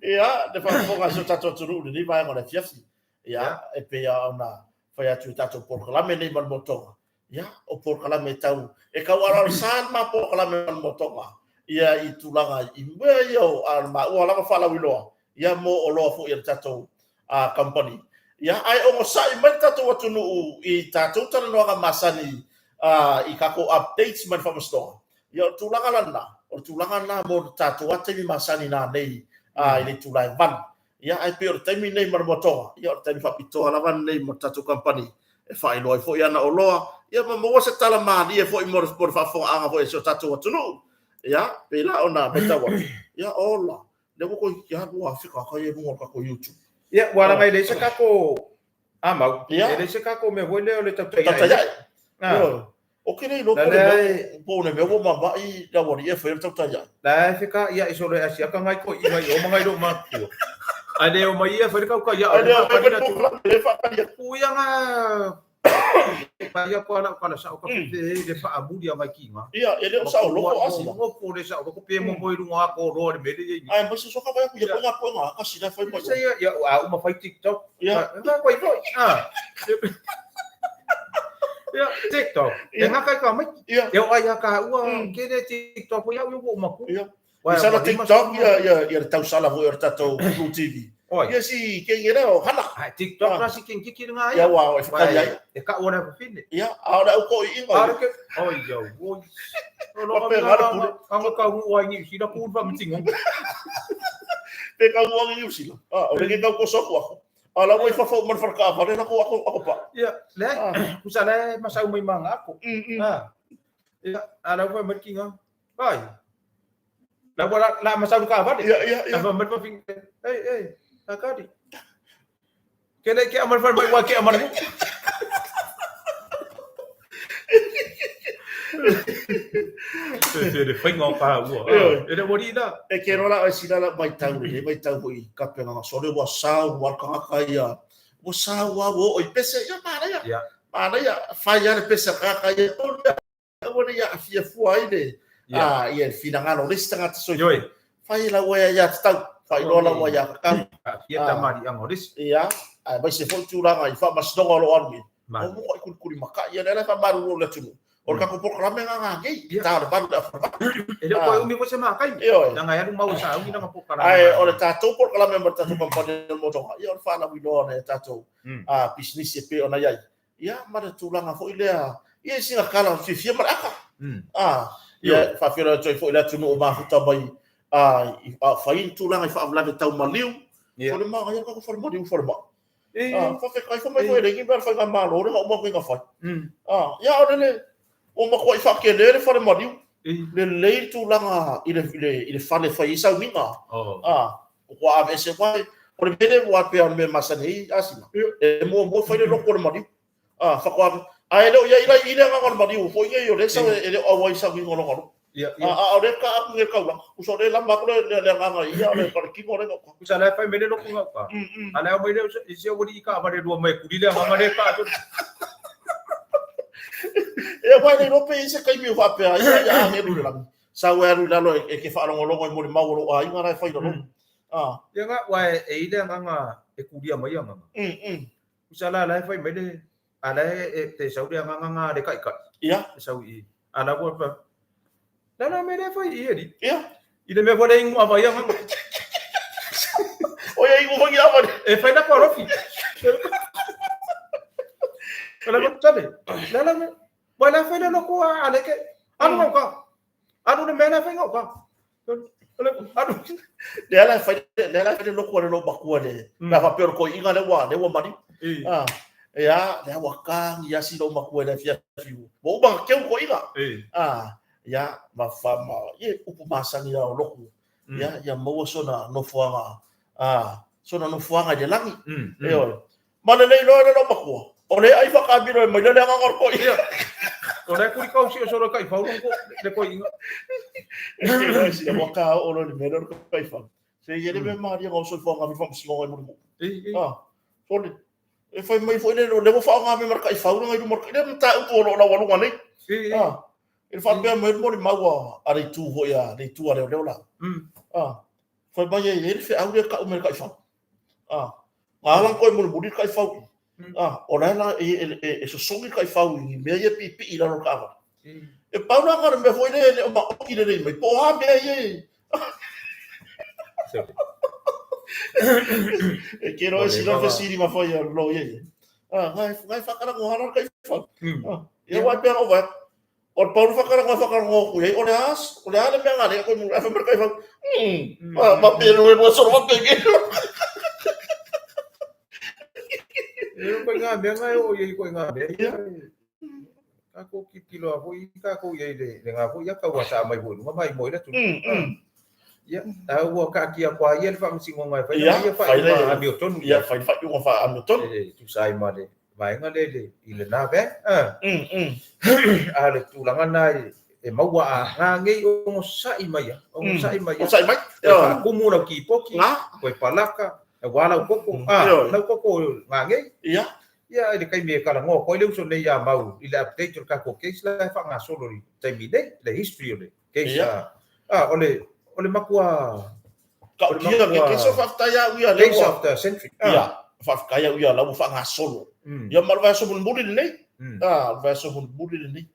Ia, le faafofoga a si o tatou atunuu i lenei vaega o le afiafi. Ia, e pei lava ona fai atu i tatou polokalame nei ma le motoga. Ia, o polokalame e tau, e kau aloalosā le ma polokalame ma le motoga. Ia, i tulaga i mea ia o a maua lava faalauiloa, ia mo oloa foi a le tatou company. Ia, ae ogosa'i mai le tatou atunuu i tatou talanoaga masani i tatou updates mai le Faamasinoga. Ia, o le tulaga la lena, o le tulaga lena mo le tatou lava taimi masani nanei i le itula e 8. Ia, ae pei o le taimi lenei ma le motoga, ia o le taimi faapitoa lava lenei mo le tatou kamupani e faailoa ai foi ana oloa, ia ma maua se tala malie foi mo le faafofogaaga foi a si o tatou atunuu. Ia, pei la ona matau atu, ia ola, lea ua toeitiiti lava 2,000 tagata ia i luga o le tatou YouTube. Ia, ua laga e leai se tatou amau, Ia. e leai se tatou mea foi lea o le tautai ae. Tautai ae. Ah. Ioe. O ke le iloa La po o le lea mea e- po o le mea ua mama'i le aualii e faia le tautai ae. La e feka ia i solo e asiaka ngai ko i ngai o mangai lo matua. Ai le o mai ia fai le kauka ia Ai le o mai le le whakari atu. Ku ia nga pa ia ko ala kala sa o ka fe le fa amuli a ngai ki nga. Ia, e le o sa o loko asila. Ngo po le sa o ko pe mo mo i runga ko ro le mele ia. Ai, mo se soka vai ku ia ko nga ko nga ka sila fai mai. Sa ia ia a uma fai TikTok. Ia. Nga ko i foi. Ah. Ia, TikTok. E nga kai ka mai. Ia. E o ai ka ua ke le TikTok ia ua uma ku. Ia. I sala TikTok ia ia ia le tausala foi o le tatou Blue TV. Oi. Ia si kengi lea o Hana. Ai TikTok la si kengi ki nga ia. Ia wa e whakari ai. E ka ua na fine. Ia, a o le au ko i inga. Ara ke oi yo. Oi. Pape ngara pule. Anga ka ua ngi sila ku fa mtingo. Pe ka ua ngi sila. Ah, o le ke kau ko soku ako. A la ua i fafo ma le falekaavale la ko ako ako pa. Ia, le kusa le masau mai manga ako. Ah. Ia, a la ua mai kinga. Ai. La ua la la masau ka vale. Ia ia ia. La mai pa fing. Ei ei, akadi. Ke le ke amal fal mai wa ke amal. Te le whainga o ka ua. E le wari la. E ke rola o sila la mai tau le mai tau hoi ka penga nga sole ua sau ua kangaka ia. Ua sau ua o i pese ia manaia. Ia. Manaia whai ia le pese kaka ia. Aua ne ia awhia fua ai le. Ia. Ia le whinangalo le isi tagata soifua. Ioi. Whai la ua ia ia tatau. Whai loa la ua ia kakau. Ia tamari anga o lesi. Ia. Ai mai se foi tūranga i whaamasinoga o lo alu i. Mani. O mo i kulikuli maka ia le la whamaru o le atunu. O le tatou polokalame lena nanei, Ia. ta o le 8 i le afa 8. E le o toe umi foi se ma taimi. Ioe. Leaga e alu mau e sauni lana polokalame. Ae o le tatou polokalame ma le tatou kamupani o le Motoga, ia o le faalauiloa o nai a tatou pisinisi e pei ona i ai. Ia ma le tulaga foi lea, ia i sina tala fiafia ma le aka. Ia e faafeiloai atu ai foi i le atunuu o mafuta mai a o fai ni tulaga i faalavelave tau maliu. Falemai, ia tatou falemaliu falemai. Faafetai fai mai foi e leai ni mea a le faigamalo lea na uma atu nei ona fai. Ia o le ua matuai faatele le fale maliu. Lelei le tulaga i le fale e fai ai sauniga. Ua aveese mai. O le mea lea ua pei o le mea e masani ai Asina, e muamua fai le lotu o le maliu. Faatoa, ae le o i ai la i i le agaga o le maliu foi nei o lea e sau e le o auai i sauniga o lona lotu. A o lea e ta atu nei i le taulaga. Tusa o lea e lama atu le agaga i ia, o le tino lea e gauta. Tusa o la e fai mai le lotu gauta. A o le ao mai lea i si aualii taavale lua mai e tuli le agaga lea e ta atu. Ia aua e le iloa pe i ai se taimi o faapea ai ia agelu i le lagi. Sau e alu i lalo e te faalogologo i molimau o lou aiga la e fai i lalo. Ia na, aua e i ai le agaga e tulia mai agaga. Tusa la la e fai mai le a la e te sau le agaga na le taitai. Ia. E sau i a la ua pa. La la me le fai i eli. Ia. I le mea foi le inu ava ia agaga. O ia inu foi ni ava. E fai la ko alofi. La la tale. La la me. Wa la fai le loko a le ke. Alu ngau ka. Alu le mea la fai ngau ka. Alu. Lea la e fai lea la e fai le lotu a le loomatua le la faapea o le toeaina lea ua lea ua maliu. Ia lea ua tagi asi loomatua i le afiafi ua uma ona teu toeaina. Ia ma fa ma ia upu masani a o lotu. Ia ia maua sona nofoaga sona nofoaga i le lagi. Ioe. Ma lelei loa le loomatua. O le ai whakamiro e mai le agaga o le toeaina. O le kuri kau si o solo kai fau longo le toeaina. E si ua ka o lo le mea le kai fau. Se i ele mea maria ngau soifua ngā whamasino ngai muri. Sole. E whai mai foi le le ua whaonga me mara kai fau ngai luma le mata upu o lo la walunga nei. E whapea mai mo le maua a le tu hoi a le tu a leo leo la. Whai mai e le wheau le kau me kai fau. Ngā lang koe mulimuli kai fau. O la la e sosogi kai fau i mea ia pipi i lalo ka awa. E pau la ngā mea foi le le o maoki le lei mai. Po a mea ia. E ke roe sila fesili ma fai a lo ia ia. Ngai whakarango hara kai fau. Ia wai pea o vai. O le paulu whakarango e whakarango ku iai, o le as, o le a le mea ngā rea koe mura, e whamara kai fau. Ma pēru e mua soro ma pēke. E koe ngā mea ngā e o iai koe ngā mea ia. Ka kō kilo a hoi, ka kō iai le ngā hoi a kaua sa mai hoi lunga mai moi la tunu. Ia, a ua ka kia kua ia le whaamasingo ngai whai ia whai ia amio tonu. Ia, whai whai unga whai amio tonu. E tu sai ma le vaega le le i le nā vea. A le tūlanga nā e maua a ngā ngei o ngosai mai a. O ngosai mai a. Ngosai mai. E whaakumu lau kipoki. Ngā. Koe palaka. E wā lau koko. Lau koko ngā ngei. Ia. Ia, i le taimi e kalangoa koe le uso nei a mau i le update o le kākou case la e whaangasolo i taimi nei, le history o le case. O le o le makua Ka o kia ke case o whaftai au ia case of the century. Ia, whaftai au ia lau whaangasolo. Ia ma le vaiaso mulimuli lenei. Le vaiaso mulimuli lenei.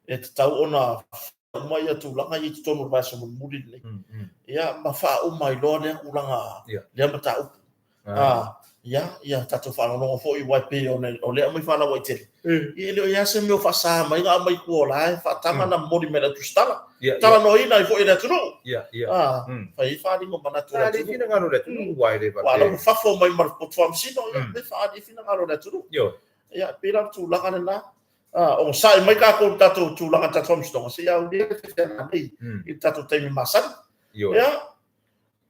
E te tau ona uma ia tulaga i totonu o le vaiaso mulimuli lenei. Ia, ma whaauma i loa lea tulaga lea mataupu. Ia, ia tatou faalogologo foi uae pei o lea aumai faalauaitele. Ia e le o i ai se mea o faasa mai na aumai tua o la e faataga na momoli mai le tusitala. Talanoaina ai foi e le atunuu. Fai ai faaaliga o manatu o le atunuu. Finagalo o le atunuu uae le Ua ala ua fafo mai ma le poto faamasino, ia, le faaali ai finagalo o le atunuu. Ia, pei la o le tulaga lena. Ogasai mai tatou i le tatou tulaga i le tatou faamasinoga, se i aulia le feaga nei i le tatou taimi masani. Ia,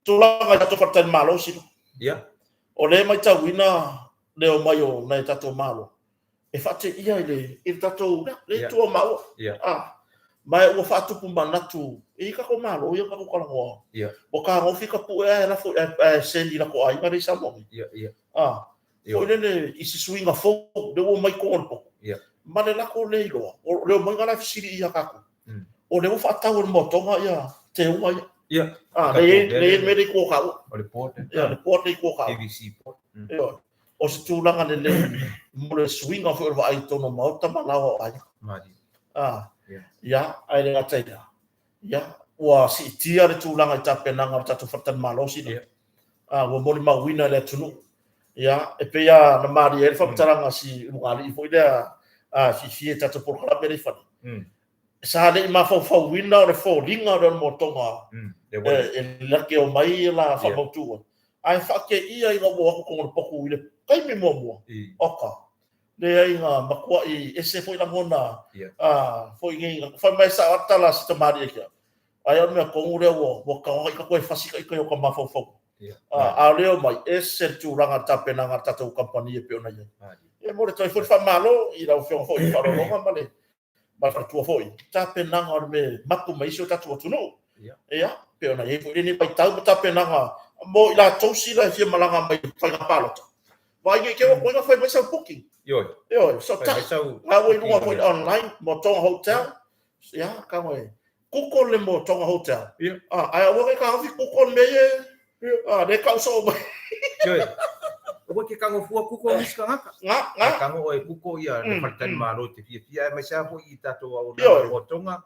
tulaga i tatou faletalimalo sila. Ia. O lea e matauina le omai o nai tatou Malo e faateia i le tatou le tua maua. Ma ua faatupu manatu i tatou Malo ia tatou talanoa. Ua tagofi ka pue ae lafo ae seni lako aiga le i Samoa nei. Foi lele i se suiga fou le ua mai tonu o le poto. Ma le lako le iloa, o le omaiga la e fesili ia tatou. O le ua faatau e le moatoga ia teuga ia. Le i mea le i tua o taua. O le port. Ia, le port le i tua o taua. PVC port. O se tulaga lelei mo le suiga foi o le vaai i totonu o maota ma laoa o aiga. Ia, ae le gata i lea, ia, ua siitia le tulaga i tapenaga o le tatou faletalimalo sina. Ua molimauina e le atunuu. Ia, e pei lava na malie ai le faamatalaga a si ulugalii foi lea fiafia i tatou polokalame lea i fale. Sa le i mafaufauina o le foliga o le motoga e lake o mai la faamautu ai. Ae faateia ina ua o atu totonu o le potu i le taimi muamua. Oka, leai na matuai ese foi lagona foi nei, fai mai sao lava le tala a si tamalii ia te au. Ai o le mea tonu lea ua taoga ita toe fasi ita i o ta mafaufauga. A o lea o mai, ese le tulaga o le tapenaga a le tatou kamupani e pei ona i ai. E momoli atu ai foi le faamalo i lau Afioga foi i le faaaloaloga ma le faletua foi, tapenaga o le mea e mapu mai ai si o tatou atunuu. Ia, pei ona i ai foi lenei vaitau ma tapenaga mo i latou sila e fia malaga mai i faiga palota. Vaai nei te i ua toe fai mai sau booking. Ioe. Ioe, so tai. Nga ua i luga foi online, Motoga Hotel. Ia, tago e Google le Motoga Hotel. Ae aua ne i taofi Google mea ia, lea e tau soo mai. Ioe. Aua e te tago fua Google nisi tagata. Nga, nga. E tago oe Google ia le faletalimalo e te fiafia aemaise lava foi i tatou auaunaga o Motoga.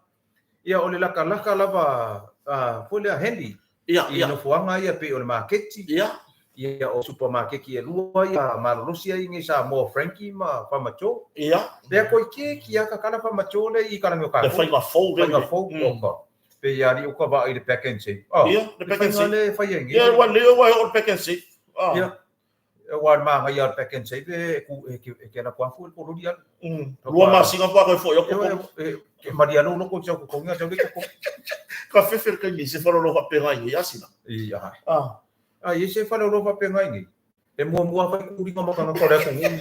Ia, o le lakalaka lava foi lea handy i nofoaga ia pei o le maketi. Ia, o supamakeki e lua ia malolosi ai nei Samoa o Frankie ma Farmer Joe. Lea koe keki a kakala Farmer Joe lea i kalagi o kākou. Le faiga fou lea. Faiga fou, oka. Pe ia ali o ka vaai i le Pak'nSave. Ia, le Pak'nSave. Le faiga lea e fai ai nei. Ia, ua leo ua e oo le Pak'nSave. Ia. Ua le magaia o le Pak'nSave e ke ala kuafu e le pololi ala. Lua masina pa koe foi o kokongi. Ke malia lo loko tau kokongi a tau le kokongi. Ka fefe le kaimi se fale o faapena i nei asina. I ai. A i se fale o faapena i nei. E muamua fai kuliga ma tagata o le atunuu.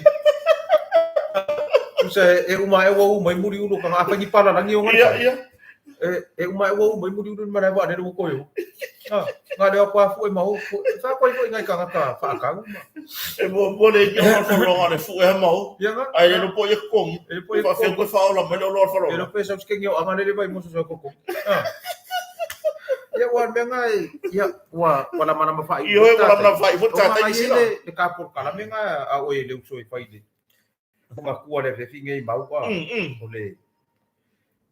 Tusa e uma e ua u mai muri ulu ka ngā ni palalangi o ngā. Ia, ia. E uma e ua u mai muri ulu ni marae wa nere koe o. Ngā leo kua fu e mahu. Wha koe koe ngai kangata whaakau. E muamua le ia o whalonga le fu e mahu. Ia ngā. Ai le po ia kongi. E po ia kongi. Wha whaola mai le oloa whalonga. E lo pe sau skengi o anga lele vai moso sau koko. Ia ua mea ngai, ia ua ua lama lama whai. Ioe ua lama lama whai fo tātai i sila. Le ka por kala me ngai a oe le uso e whai le. Nga kua le fefi ngei mau a. O le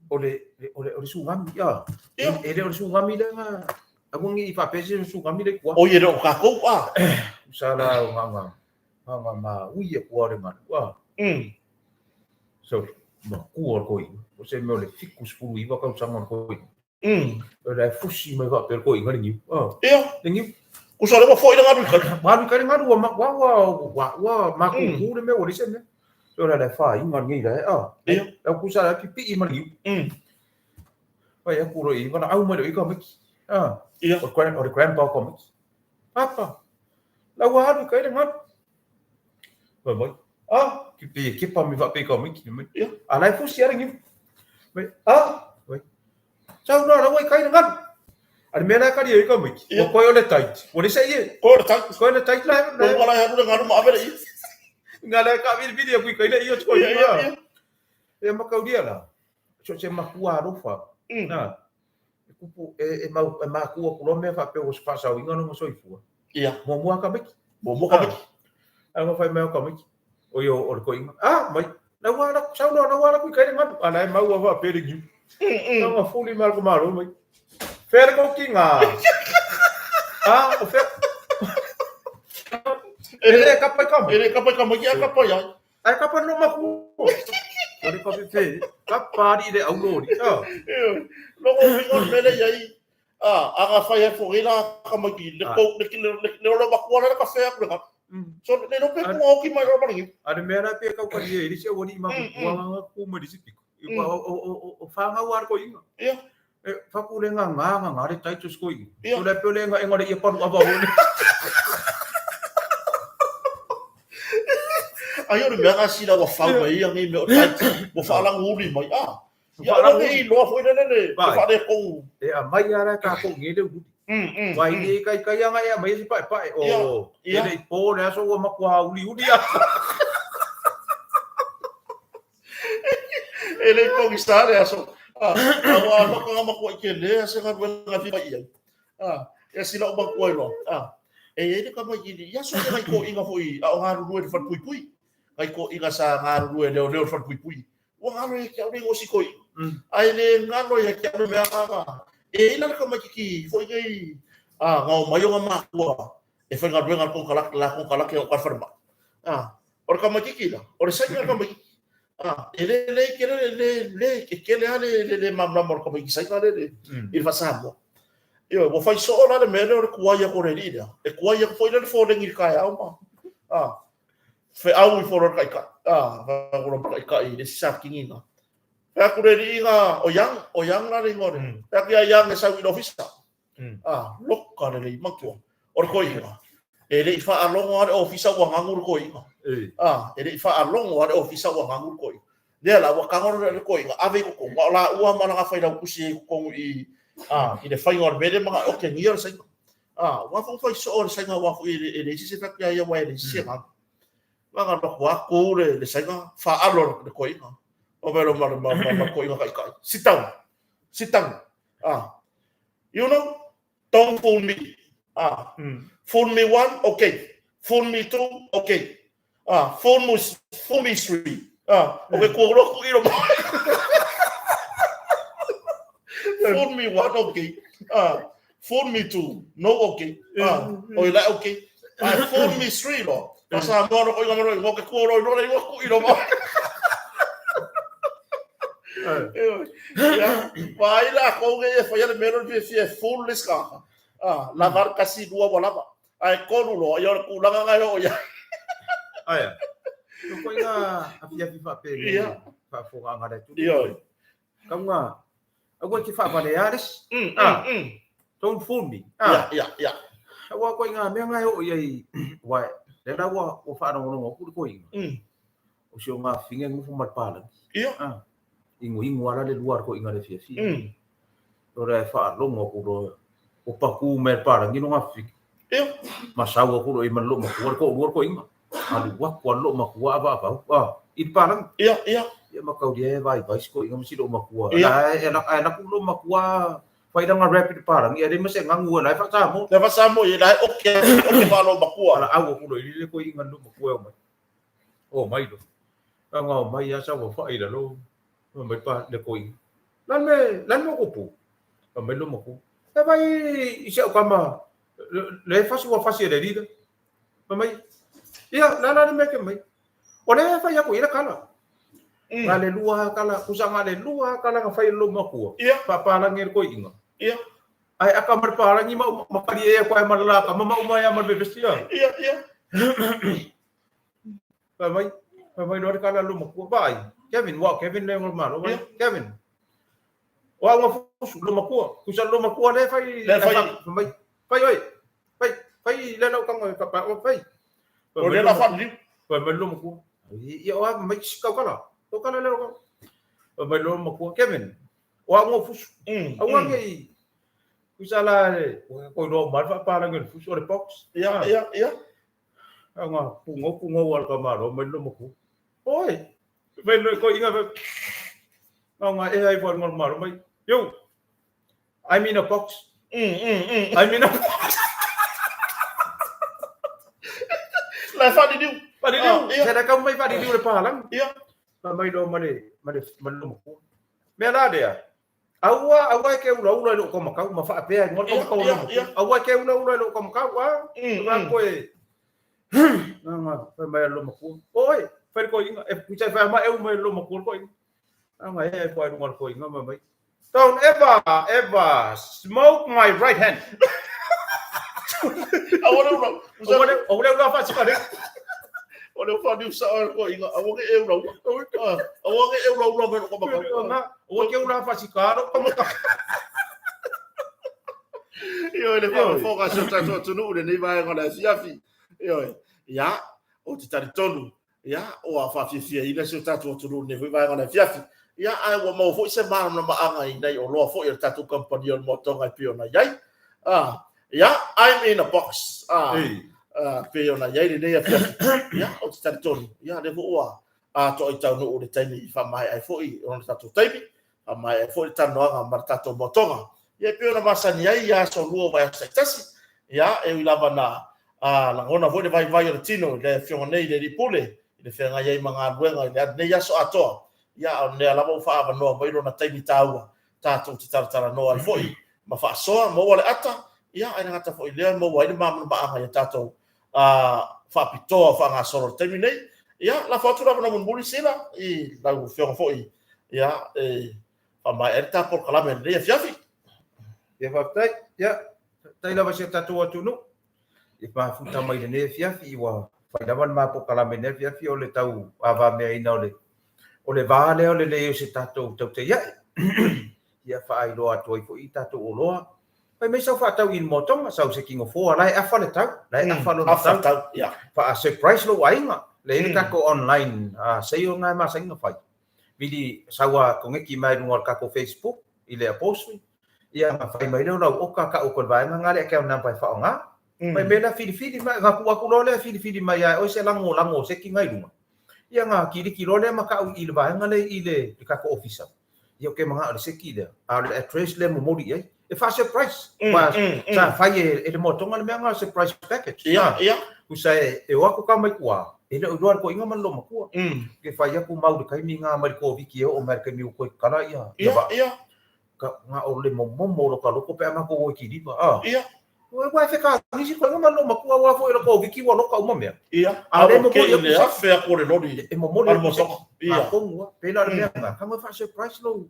o le o le o le sugami a. E le o le sugami le nga agungi i whapese o sugami le kua. O ie le o kākou a. Usa la o nga nga nga ma ui e kua le ngalu a. So ma kua koi. O se mea o le 79 kausanga o le koi. O le fusi mai wha ko inga le niu. Ia. Le niu. Kusa le ua foi le ngalu i kai. Ngalu i kai le ngalu ua ua ua ua makuku le mea ua lese mea. So la le wha inga ngi le a. Ia. Lau kusa la pipi i ma le niu. Pai aku ro i ngana au mai le i ka miki. Ia. O grand o le grandpa ka miki. Papa. La ua alu i kai le ngalu. Mai mai. Ki pe kepa mi wha pe ka miki mai. Ia. A lai fusi ale niu. Mai. Mai. Sau no la ua i kai le ngalu. A le mea la kari e ka miki. O koe o le tait. O le sei e. Koe o le tait. Koe o le tait la. Koe o la haru le ngalu ma avere i. Nga le ka viri viri a kui kai le i o tiko. Ia, ia, ia. E makauria la. So se makua alofa. Na. E kupu e mau e makua kulo mea wha pe o se whasau inga no soifua. Ia. Mua mua ka miki. Mua mua ka miki. A nga whai mea ka miki. O i o le koinga. Mai. La ua la sau no la ua la kui kai le ngalu. A la e mau a wha pe le niu. Nga fuli mai ko malo mai. Fere ko ki ngā. O fe. E le kapa i ka mai. E le kapa i ka mai, ia kapa ia. Ai kapa no maku. O le kape fe. Kapa ari le aulori. Logo wingo mele iai. Aga whai he fo la ka mai ki le ko le le olo makua le ka fe aku le ka. So le no pe ku oki mai ro maringi. A le mea la pe kau kari e ri se wani ma ku nga ku mai ri piko. O whangau ar ko inga. Ia. E whaku le ngā ngā ngā ngā le taitus ko inga. Ia. O le pe le ngā engare ia paru awa hone. Ai o le mea ngā sila ua whau mai ia ngi mea o taitu. Ua whaalangu uri mai. Ia ora ke i loa foi le le. Ua whaare kou. E a mai ara ka kou nge le uri. Wai ni kai kai anga ia mai si pae pae. O e le po le aso ua makua uri uri a. E le kongi sa le aso. Awa loka nga makua i ke le ase nga rua nga whipa ia. E sila o makua i loa. E e le kama i ia so te ngai ko inga foi a o ngā rurue le whanpui pui. Ngai ko inga sa ngā rurue leo leo le whanpui pui. Ua ngā rurue kia ore ngosi koi. Ae le galo ia te au le mea agaga. E i ai la le tamaititi foi nei a na omai ona matua e faigaluega i le konekarate, la konekarate o le falemai. O le tamaititi la, o le saina le tamaititi. E le lelei tele le le tetele lava le le malamalama o le tamaititi saina lea i le faa-Samoa. Ioe, ua fai soo la le mea lea o le tuai atu o le alii lea. E tuai atu foi lea le foleni i le taeao ma feau ifo loa le taitai. Fai atu le taitai i le isi Satini na. Fai atu le alii na, o Young, o Young la le igoa o le. Fai atu ia Young e sau i le ofisa. Loka lelei matua. O le toeaina, e le i faalogo lava le ofisa ua ganu le toeaina. E le i faalogo lava le ofisa ua ganu le toeaina. Lea la ua tago le toeaina ave i totonu, a o laua ma lana failautusi i totonu i i le faiga o le mea lea ma otegia le saina. Aua foi ua fai soo le saina aua foi e leai se isi e fai atu ia ia aua e leai se isi e ganu. Na alu atu lava tu le saina faalo le toeaina. Fai mai loa ma le toeaina taitai, sit down, sit down. You know, don't fool me. Fool me one, okay. Fool me two, okay. Fool me, fool me three. O ke kua loa kui lo mai. Fool me one, okay. Fool me two, no okay. O i la okay. Fool me three lo. Ma sa moa no koinga maro i ke kua loa i loa kui lo mai. Ia, ma ai lakou nei e faia le mea lea o le fiafia e fool le isi tagata. Lava le tasi, lua ua lava. Ae tolu loa, ia o le tulaga lena e oo i ai. Aia. O koinga afiafi faapena faafofogaaga a le atunuu. Ioe. Kauga aua e te faavalea le isi. Don't fool me. Ia, ia, ia. Aua koinga mea na e oo i ai, aua lea la ua faalogologo atu le toeaina. O si o gafine e nofo ma le palagi. Ia. Iguigu ala le lua o le toeaina i le fiafia. O le faalogo atu loa ua paku mai le palagi lo gafine. Ia. Ma sau atu loa i ma le loomatua le toalua le toeaina. Alu atu a le loomatua avaavau i le palagi. Ia, ia. Ia ma taulia e vaivai si toeaina ma si loomatua. Ia. Ae alu atu le loomatua fai lana rap i le palagi, ae leai ma se gagu e la e faa-Samoa. Le faa-Samoa ia la e oke oke faa-loomatua. Ala au atu loa i le toeaina le loomatua e omai. O mai lo. Nga o mai a sa ua fai la lo. Mai pa le koi. La me la me kupu. Pa mai lo maku. E vai i se o kama le fasi ua fasi le lida. Pa mai. Ia la la le me ke mai. O le fai aku i la kala. Nga le lua kala, kusa nga le lua kala nga fai lo makua. Ia. Pa pa la ngel koi inga. Ia. Ai aka mar pa rangi ma ma kali e ko ai mar la ka ma ma uma ya mar bebesia. Ia, ia. Fai mai, fai mai loa le kala lo makua. Vai, Kevin, wa Kevin le ngol malo. Vai, Kevin. Wa nga fusu lo makua. Kusa lo makua le fai Le fai. Fai mai. Fai oi. Fai, fai le lau kanga ka pa fai. O le la fa liu. Fai mai lo makua. Ia wa mai kau kala. Kau kala le lo. Fai mai lo makua Kevin. Wa nga fusu. Au nga kusa la le ko lo mal fa pa la ngel fusu o le box. Ia, ia, ia. Nga pungo pungo wal ka malo mai lo maku. Oi. Vai lo ko inga vai. Nga e ai fo ngol malo mai. Yo. I'm in a box. I'm in a box. La fa liu. Pa liu. Ia. Se la kau mai fa liu le palang. Ia. Pa mai lo male male male lo maku. Mea la lea. Aua aua ke ula ula i lou kamakau ma faapea i ngol kamakau Ia, ia. Aua ke ula ula i lou kamakau a. Nga koe. Nga fai mai lo makua. Oi, fai ko inga e puta fai mai eu mai lo makua ko inga. Nga e fai lunga ko inga mai mai. Don't ever ever smoke my right hand. Aua le ula. Aua le aua le ula fa sikare. O le fa liu sa ko inga. Aua ke e ula ula. Aua ke e ula ula me ko makau. Nga aua ke ula fa sikaro kamakau. Ioe, le faafofoga a si o tatou atunuu i lenei vaega o le afiafi. Ioe, ia, ou te talitonu, ia, ua faafiafiaina si o tatou atunuu i lenei foi vaega o le afiafi. Ia, ae ua maua foi se malamalamaaga i nai oloa foi a le tatou kamupani o le Moatoga e pei ona i ai. Ia, I'm in a box. Pei ona i ai lenei afiafi. Ia, ou te talitonu, ia, lea foi ua atoa i taunuu le taimi i faamaea ai foi ona tatou taimi, faamaea ai foi le talanoaga ma le tatou Moatoga. Ia, e pei ona masani ai ia aso lua o vaiaso taitasi. Ia, e ui lava na lagona foi le vaivai o le tino i le afioga nei i le Alii Pule, i le feagai ai ma galuega i le nei aso atoa. Ia, a o lea lava ua faaavanoa mai lona taimi taua tatou te talatalanoa ai foi ma faasoa, maua le ata, ia, ae le gata foi i lea, maua ai le malamalamaaga i a tatou faapitoa o faagasolo i le taimi nei. Ia, lafo atu le avanoa mulimuli, Sila, i lau Afioga foi, ia, e faamaea ai le ta polokalame i lenei afiafi. Ia faafetai. Ia, faafetai lava i si o tatou atunuu i mafuta mai lenei afiafi, ua fai lava le ma polokalame i lenei afiafi o le tau avameaina o le va lea o le leai o se tatou tautaia'i. Ia faailoa atu ai foi i tatou oloa. Fai mai sau faatau i le motoga, sau se kinofoa, la e afa le tau, la e afa lona tau. Tau, ia. Faa-surprise lou aiga. Lea i le tatou online sale na e masani ona fai. Vili sau a koneki mai luga o le tatou Facebook i le upholstery. Ia na fai mai lea o lau oka ka'u ko le vaega nga le account number e faaaoga. Fai mai lea filifili mai, na tuu atu loa lea filifili mai ia e oe se lagolago o seki nga i luga. Ia na kiliki loa lea ma ka'u i le vaega lea i le tatou ofisa. Ia ou te mana'o i le seki lea, a o le address lea e momoli i ai. E faa-surprise. Aua sa fai e le moatoga le mea nga surprise package. Ia, ia. Tusa e o atu ka mai tua, e le o iloa le toeaina ma le loomatua. Ke fai atu mau i le taimi nga mai le Koviti e oo mai le taimi ua toe tatala ia vaa. Ia, ia. Ka, nga o le momomo o loka loko pe a matou o i Kiliva, a. Ia. Ua e fekagisi koe ma loomatua aua foi o le Koviti ua loka uma mea. Ia. A o le A ua momoli kei atu le se afe atu o le loli e momoli a le atu se motoga. Ia. Atonu a, pela le mea nga, tago e faa-surprise lou.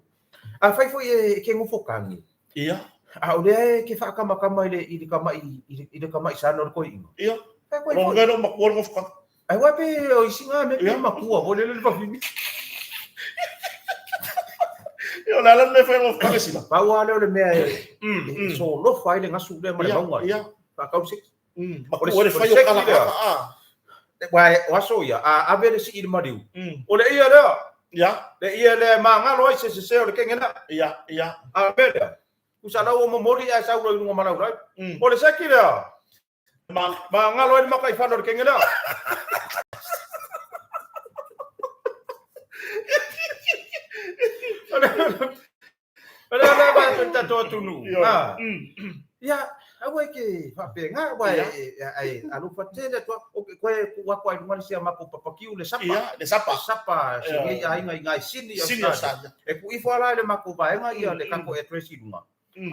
Afai foi e ke nofo kagi. Ia. A o lea e ke faakamakama i le i le kama'i i le kama'i sana o le toeaina. Ia. Ai koe Lo foi. ngai lo matua le nofo kagi. Ai ua pe o isi ngā me pe Ia. matua foi lele le vavine. Ia, o le ala le mea e fai ai le nofo kagi sila. Pau lava lea o le mea e e solofa ai le gasu lea ma le Ia, mauga. ia. Faatau seki. Ma O le tuu ai le o le fai o seki kala lea. kala, a. Ua o aso ia, a ave le sii i le maliu. O le ia lea. Ia. Le ia lea e magalo ai se sese o le kenge lea. Ia, ia. A le mea lea, tusa la ua momoli ae sau loa i luga ma lau lai. O le seki lea, magalo ai le makaifale o le kenge lea. O le lea lava e le tatou atunuu. Ia. Ia, aua e ke faapena, aua e e alofa tele atu. O ke koe tuu atu ai i luga le sia matou papakiu le sapa. Ia, le sapa. Le sapa se nei aiga i ngai Sini, Sini Australia. Australia. E tuu ifo ala i le matou vaega ia le tatou address i luga.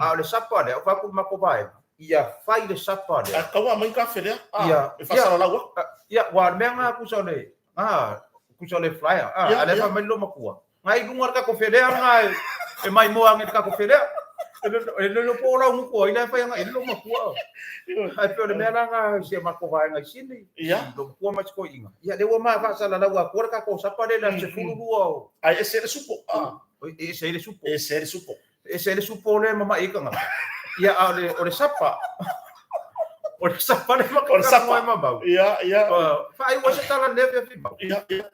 A o le sapa lea, o fai atu i le matou vaega, ia fai le sapa lea. A taua mai kafe lea. Ia, E faasalalau atu. Ia, ua o le mea nga tusa o le, nga, tusa o le flyer. Ia, A lea ia. fai mai le loomatua. Ngai luga le tatou felea nga e maimoa ane le tatou felea. E le po o lau nuku ai la e fai anga i le loomatua. Ai pe o le mea la nga si a matou vaega i Sini. Ia. Loomatua mai si toeaina. Ia, lea ua ma faasalalau atu le tatou sapa lea le 12 o. Ai ese le supo. E ese le supo. Ese le supo. Ese le supo le mama'i i tagata. Ia, a o le sapa. O le sapa le O le sapa. makakanoa e mamau. Ia, ia. Faaiu ai se tala lea fia mau. Ia, ia.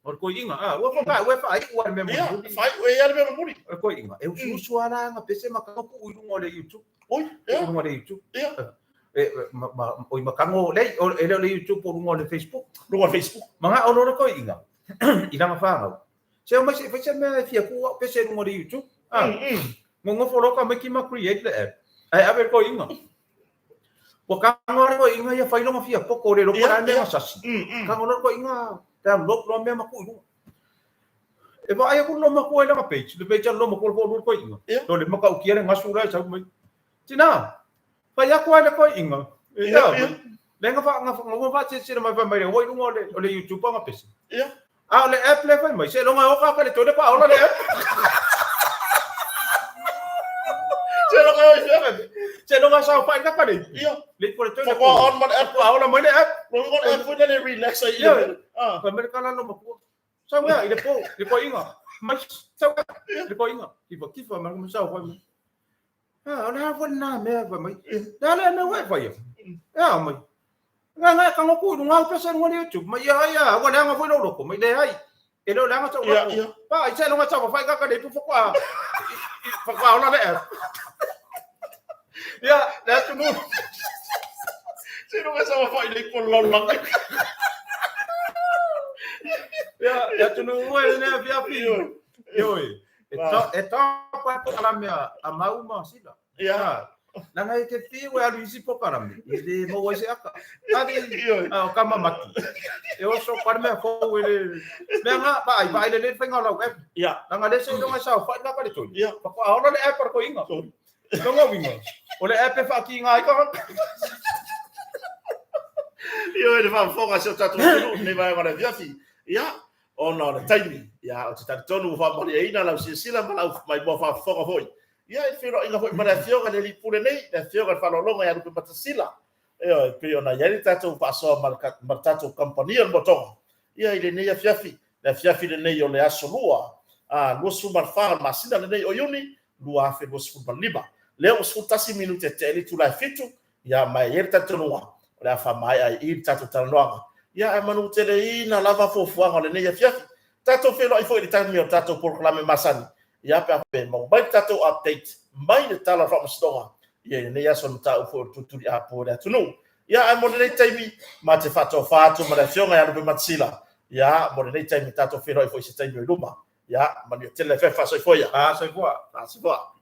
O le koiinga, ua whaka, ua whaai ua le mea Ia, mulimuli. fai e ia le mea mulimuli. O le koiinga, e usuusu ala anga pese makango pu i lunga o le YouTube. Oi, ia. Lunga o le YouTube. Ia. E, oi makango, lei, o, e leo le YouTube o lunga o le Facebook. Lunga o le Facebook. Manga o lore koiinga, i langa whangau. Se o mai se, fai se mea e fia ku au pese lunga o le YouTube. Ngongofo loka mai ki ma create le app. Ai ave le koiinga. Ua kango le koiinga ia whai longa fia poko le loko la mea sasi. Kango le koiinga download loa mea ma ku i lunga. E vaai aku lo makua i langa page, le page a lo makua ko lo koiinga. Ia. Lo le maka ukia le ngasu la sau mai. Tina, fai aku ai le koiinga. Ia, ia. Le nga fa nga nga fa se se mai fai mai le oi lunga o le YouTube nga pese. Ia. A o le app le fai mai se longa o ka ka le tole pa ola le app. Se longa o ia. Se longa sa fai ka ka le. Ia. Le po le tole. Fa koa on ma le app. Pa ola mai le app. Longa o le app foi le relax ai. Ia. Ah. Fai mai le kala lo makua. Sau ea i le po, le koiinga. Mai sau ea, le koiinga. Kifa kifa mai mai sau fai mai. Ah, o le a foi na mea fai mai. Le a le mea ua e fai ia. Ea mai. Nga nga kango ku lunga o pese lunga le YouTube. Mai ia ia, ua leanga foi lo loko. Mai le ai. E le o leanga sau Ia, loko. ia. Pa, i se lunga sau fai kaka le ipu whakwa. Whakwa ola le app. Ia, le atu nu. Se longa sau fai le ipu lolo. Ia, le atu nu ue le nea fiafi. Ioi. E ta e ta pa ko ala mea a mau ma sila. Ia. Leaga e te fiu e alu i isi polokalame, e le maua ai se aka. Ali, a o kama matu. E oso pa le mea fou e le... Mea ngā, vaai, vaai le le whainga o lau app. Ia. Leaga le se iloga e saofai la ka le toli. Ia. Faatoa ola le app a le toeaina. Longa uiga, o le app e faakiga ai tagata. Ioe, le faafofoga a si o tatou atunuu i lenei vaega o le afiafi. Ia, ona o le taimi, ia, ou te talitonu ua faamalieina lau silasila ma lau maimoa faafofoga foi. Ia, i le feiloaiga foi ma le Afioga i le Alii Pule nei, le Afioga i le Faaaloaloga ia Lupematasila. Ioe, e pei ona i ai le tatou faasoa ma le tatou kamupani o le Motoga, ia, i lenei afiafi, le afiafi lenei o le aso Lua, 24 o le masina lenei o Iuni, 2025. Lea ua 11 minute tea i le itula e 7, ia, ma e i ai le talitonuga o le a faamaea ai i i le tatou talanoaga. Ia, ae manuteleina lava fuafuaga o lenei afiafi. Tatou feiloai foi i le taimi o le tatou polokalame masani, ia, pe a faapea e maua mai le tatou update mai le tala o le Faamasinoga, ia, i lenei aso o le mataupu foi o le tulituliapo i le atunuu. Ia, ae mo lenei taimi, ma te faatofa atu ma le Afioga ia Lupematasila, ia, mo lenei taimi, tatou feiloai foi i se taimi o i luma. Ia, manuia tele le afiafi. Faasoifua ia. Soifua. Soifua.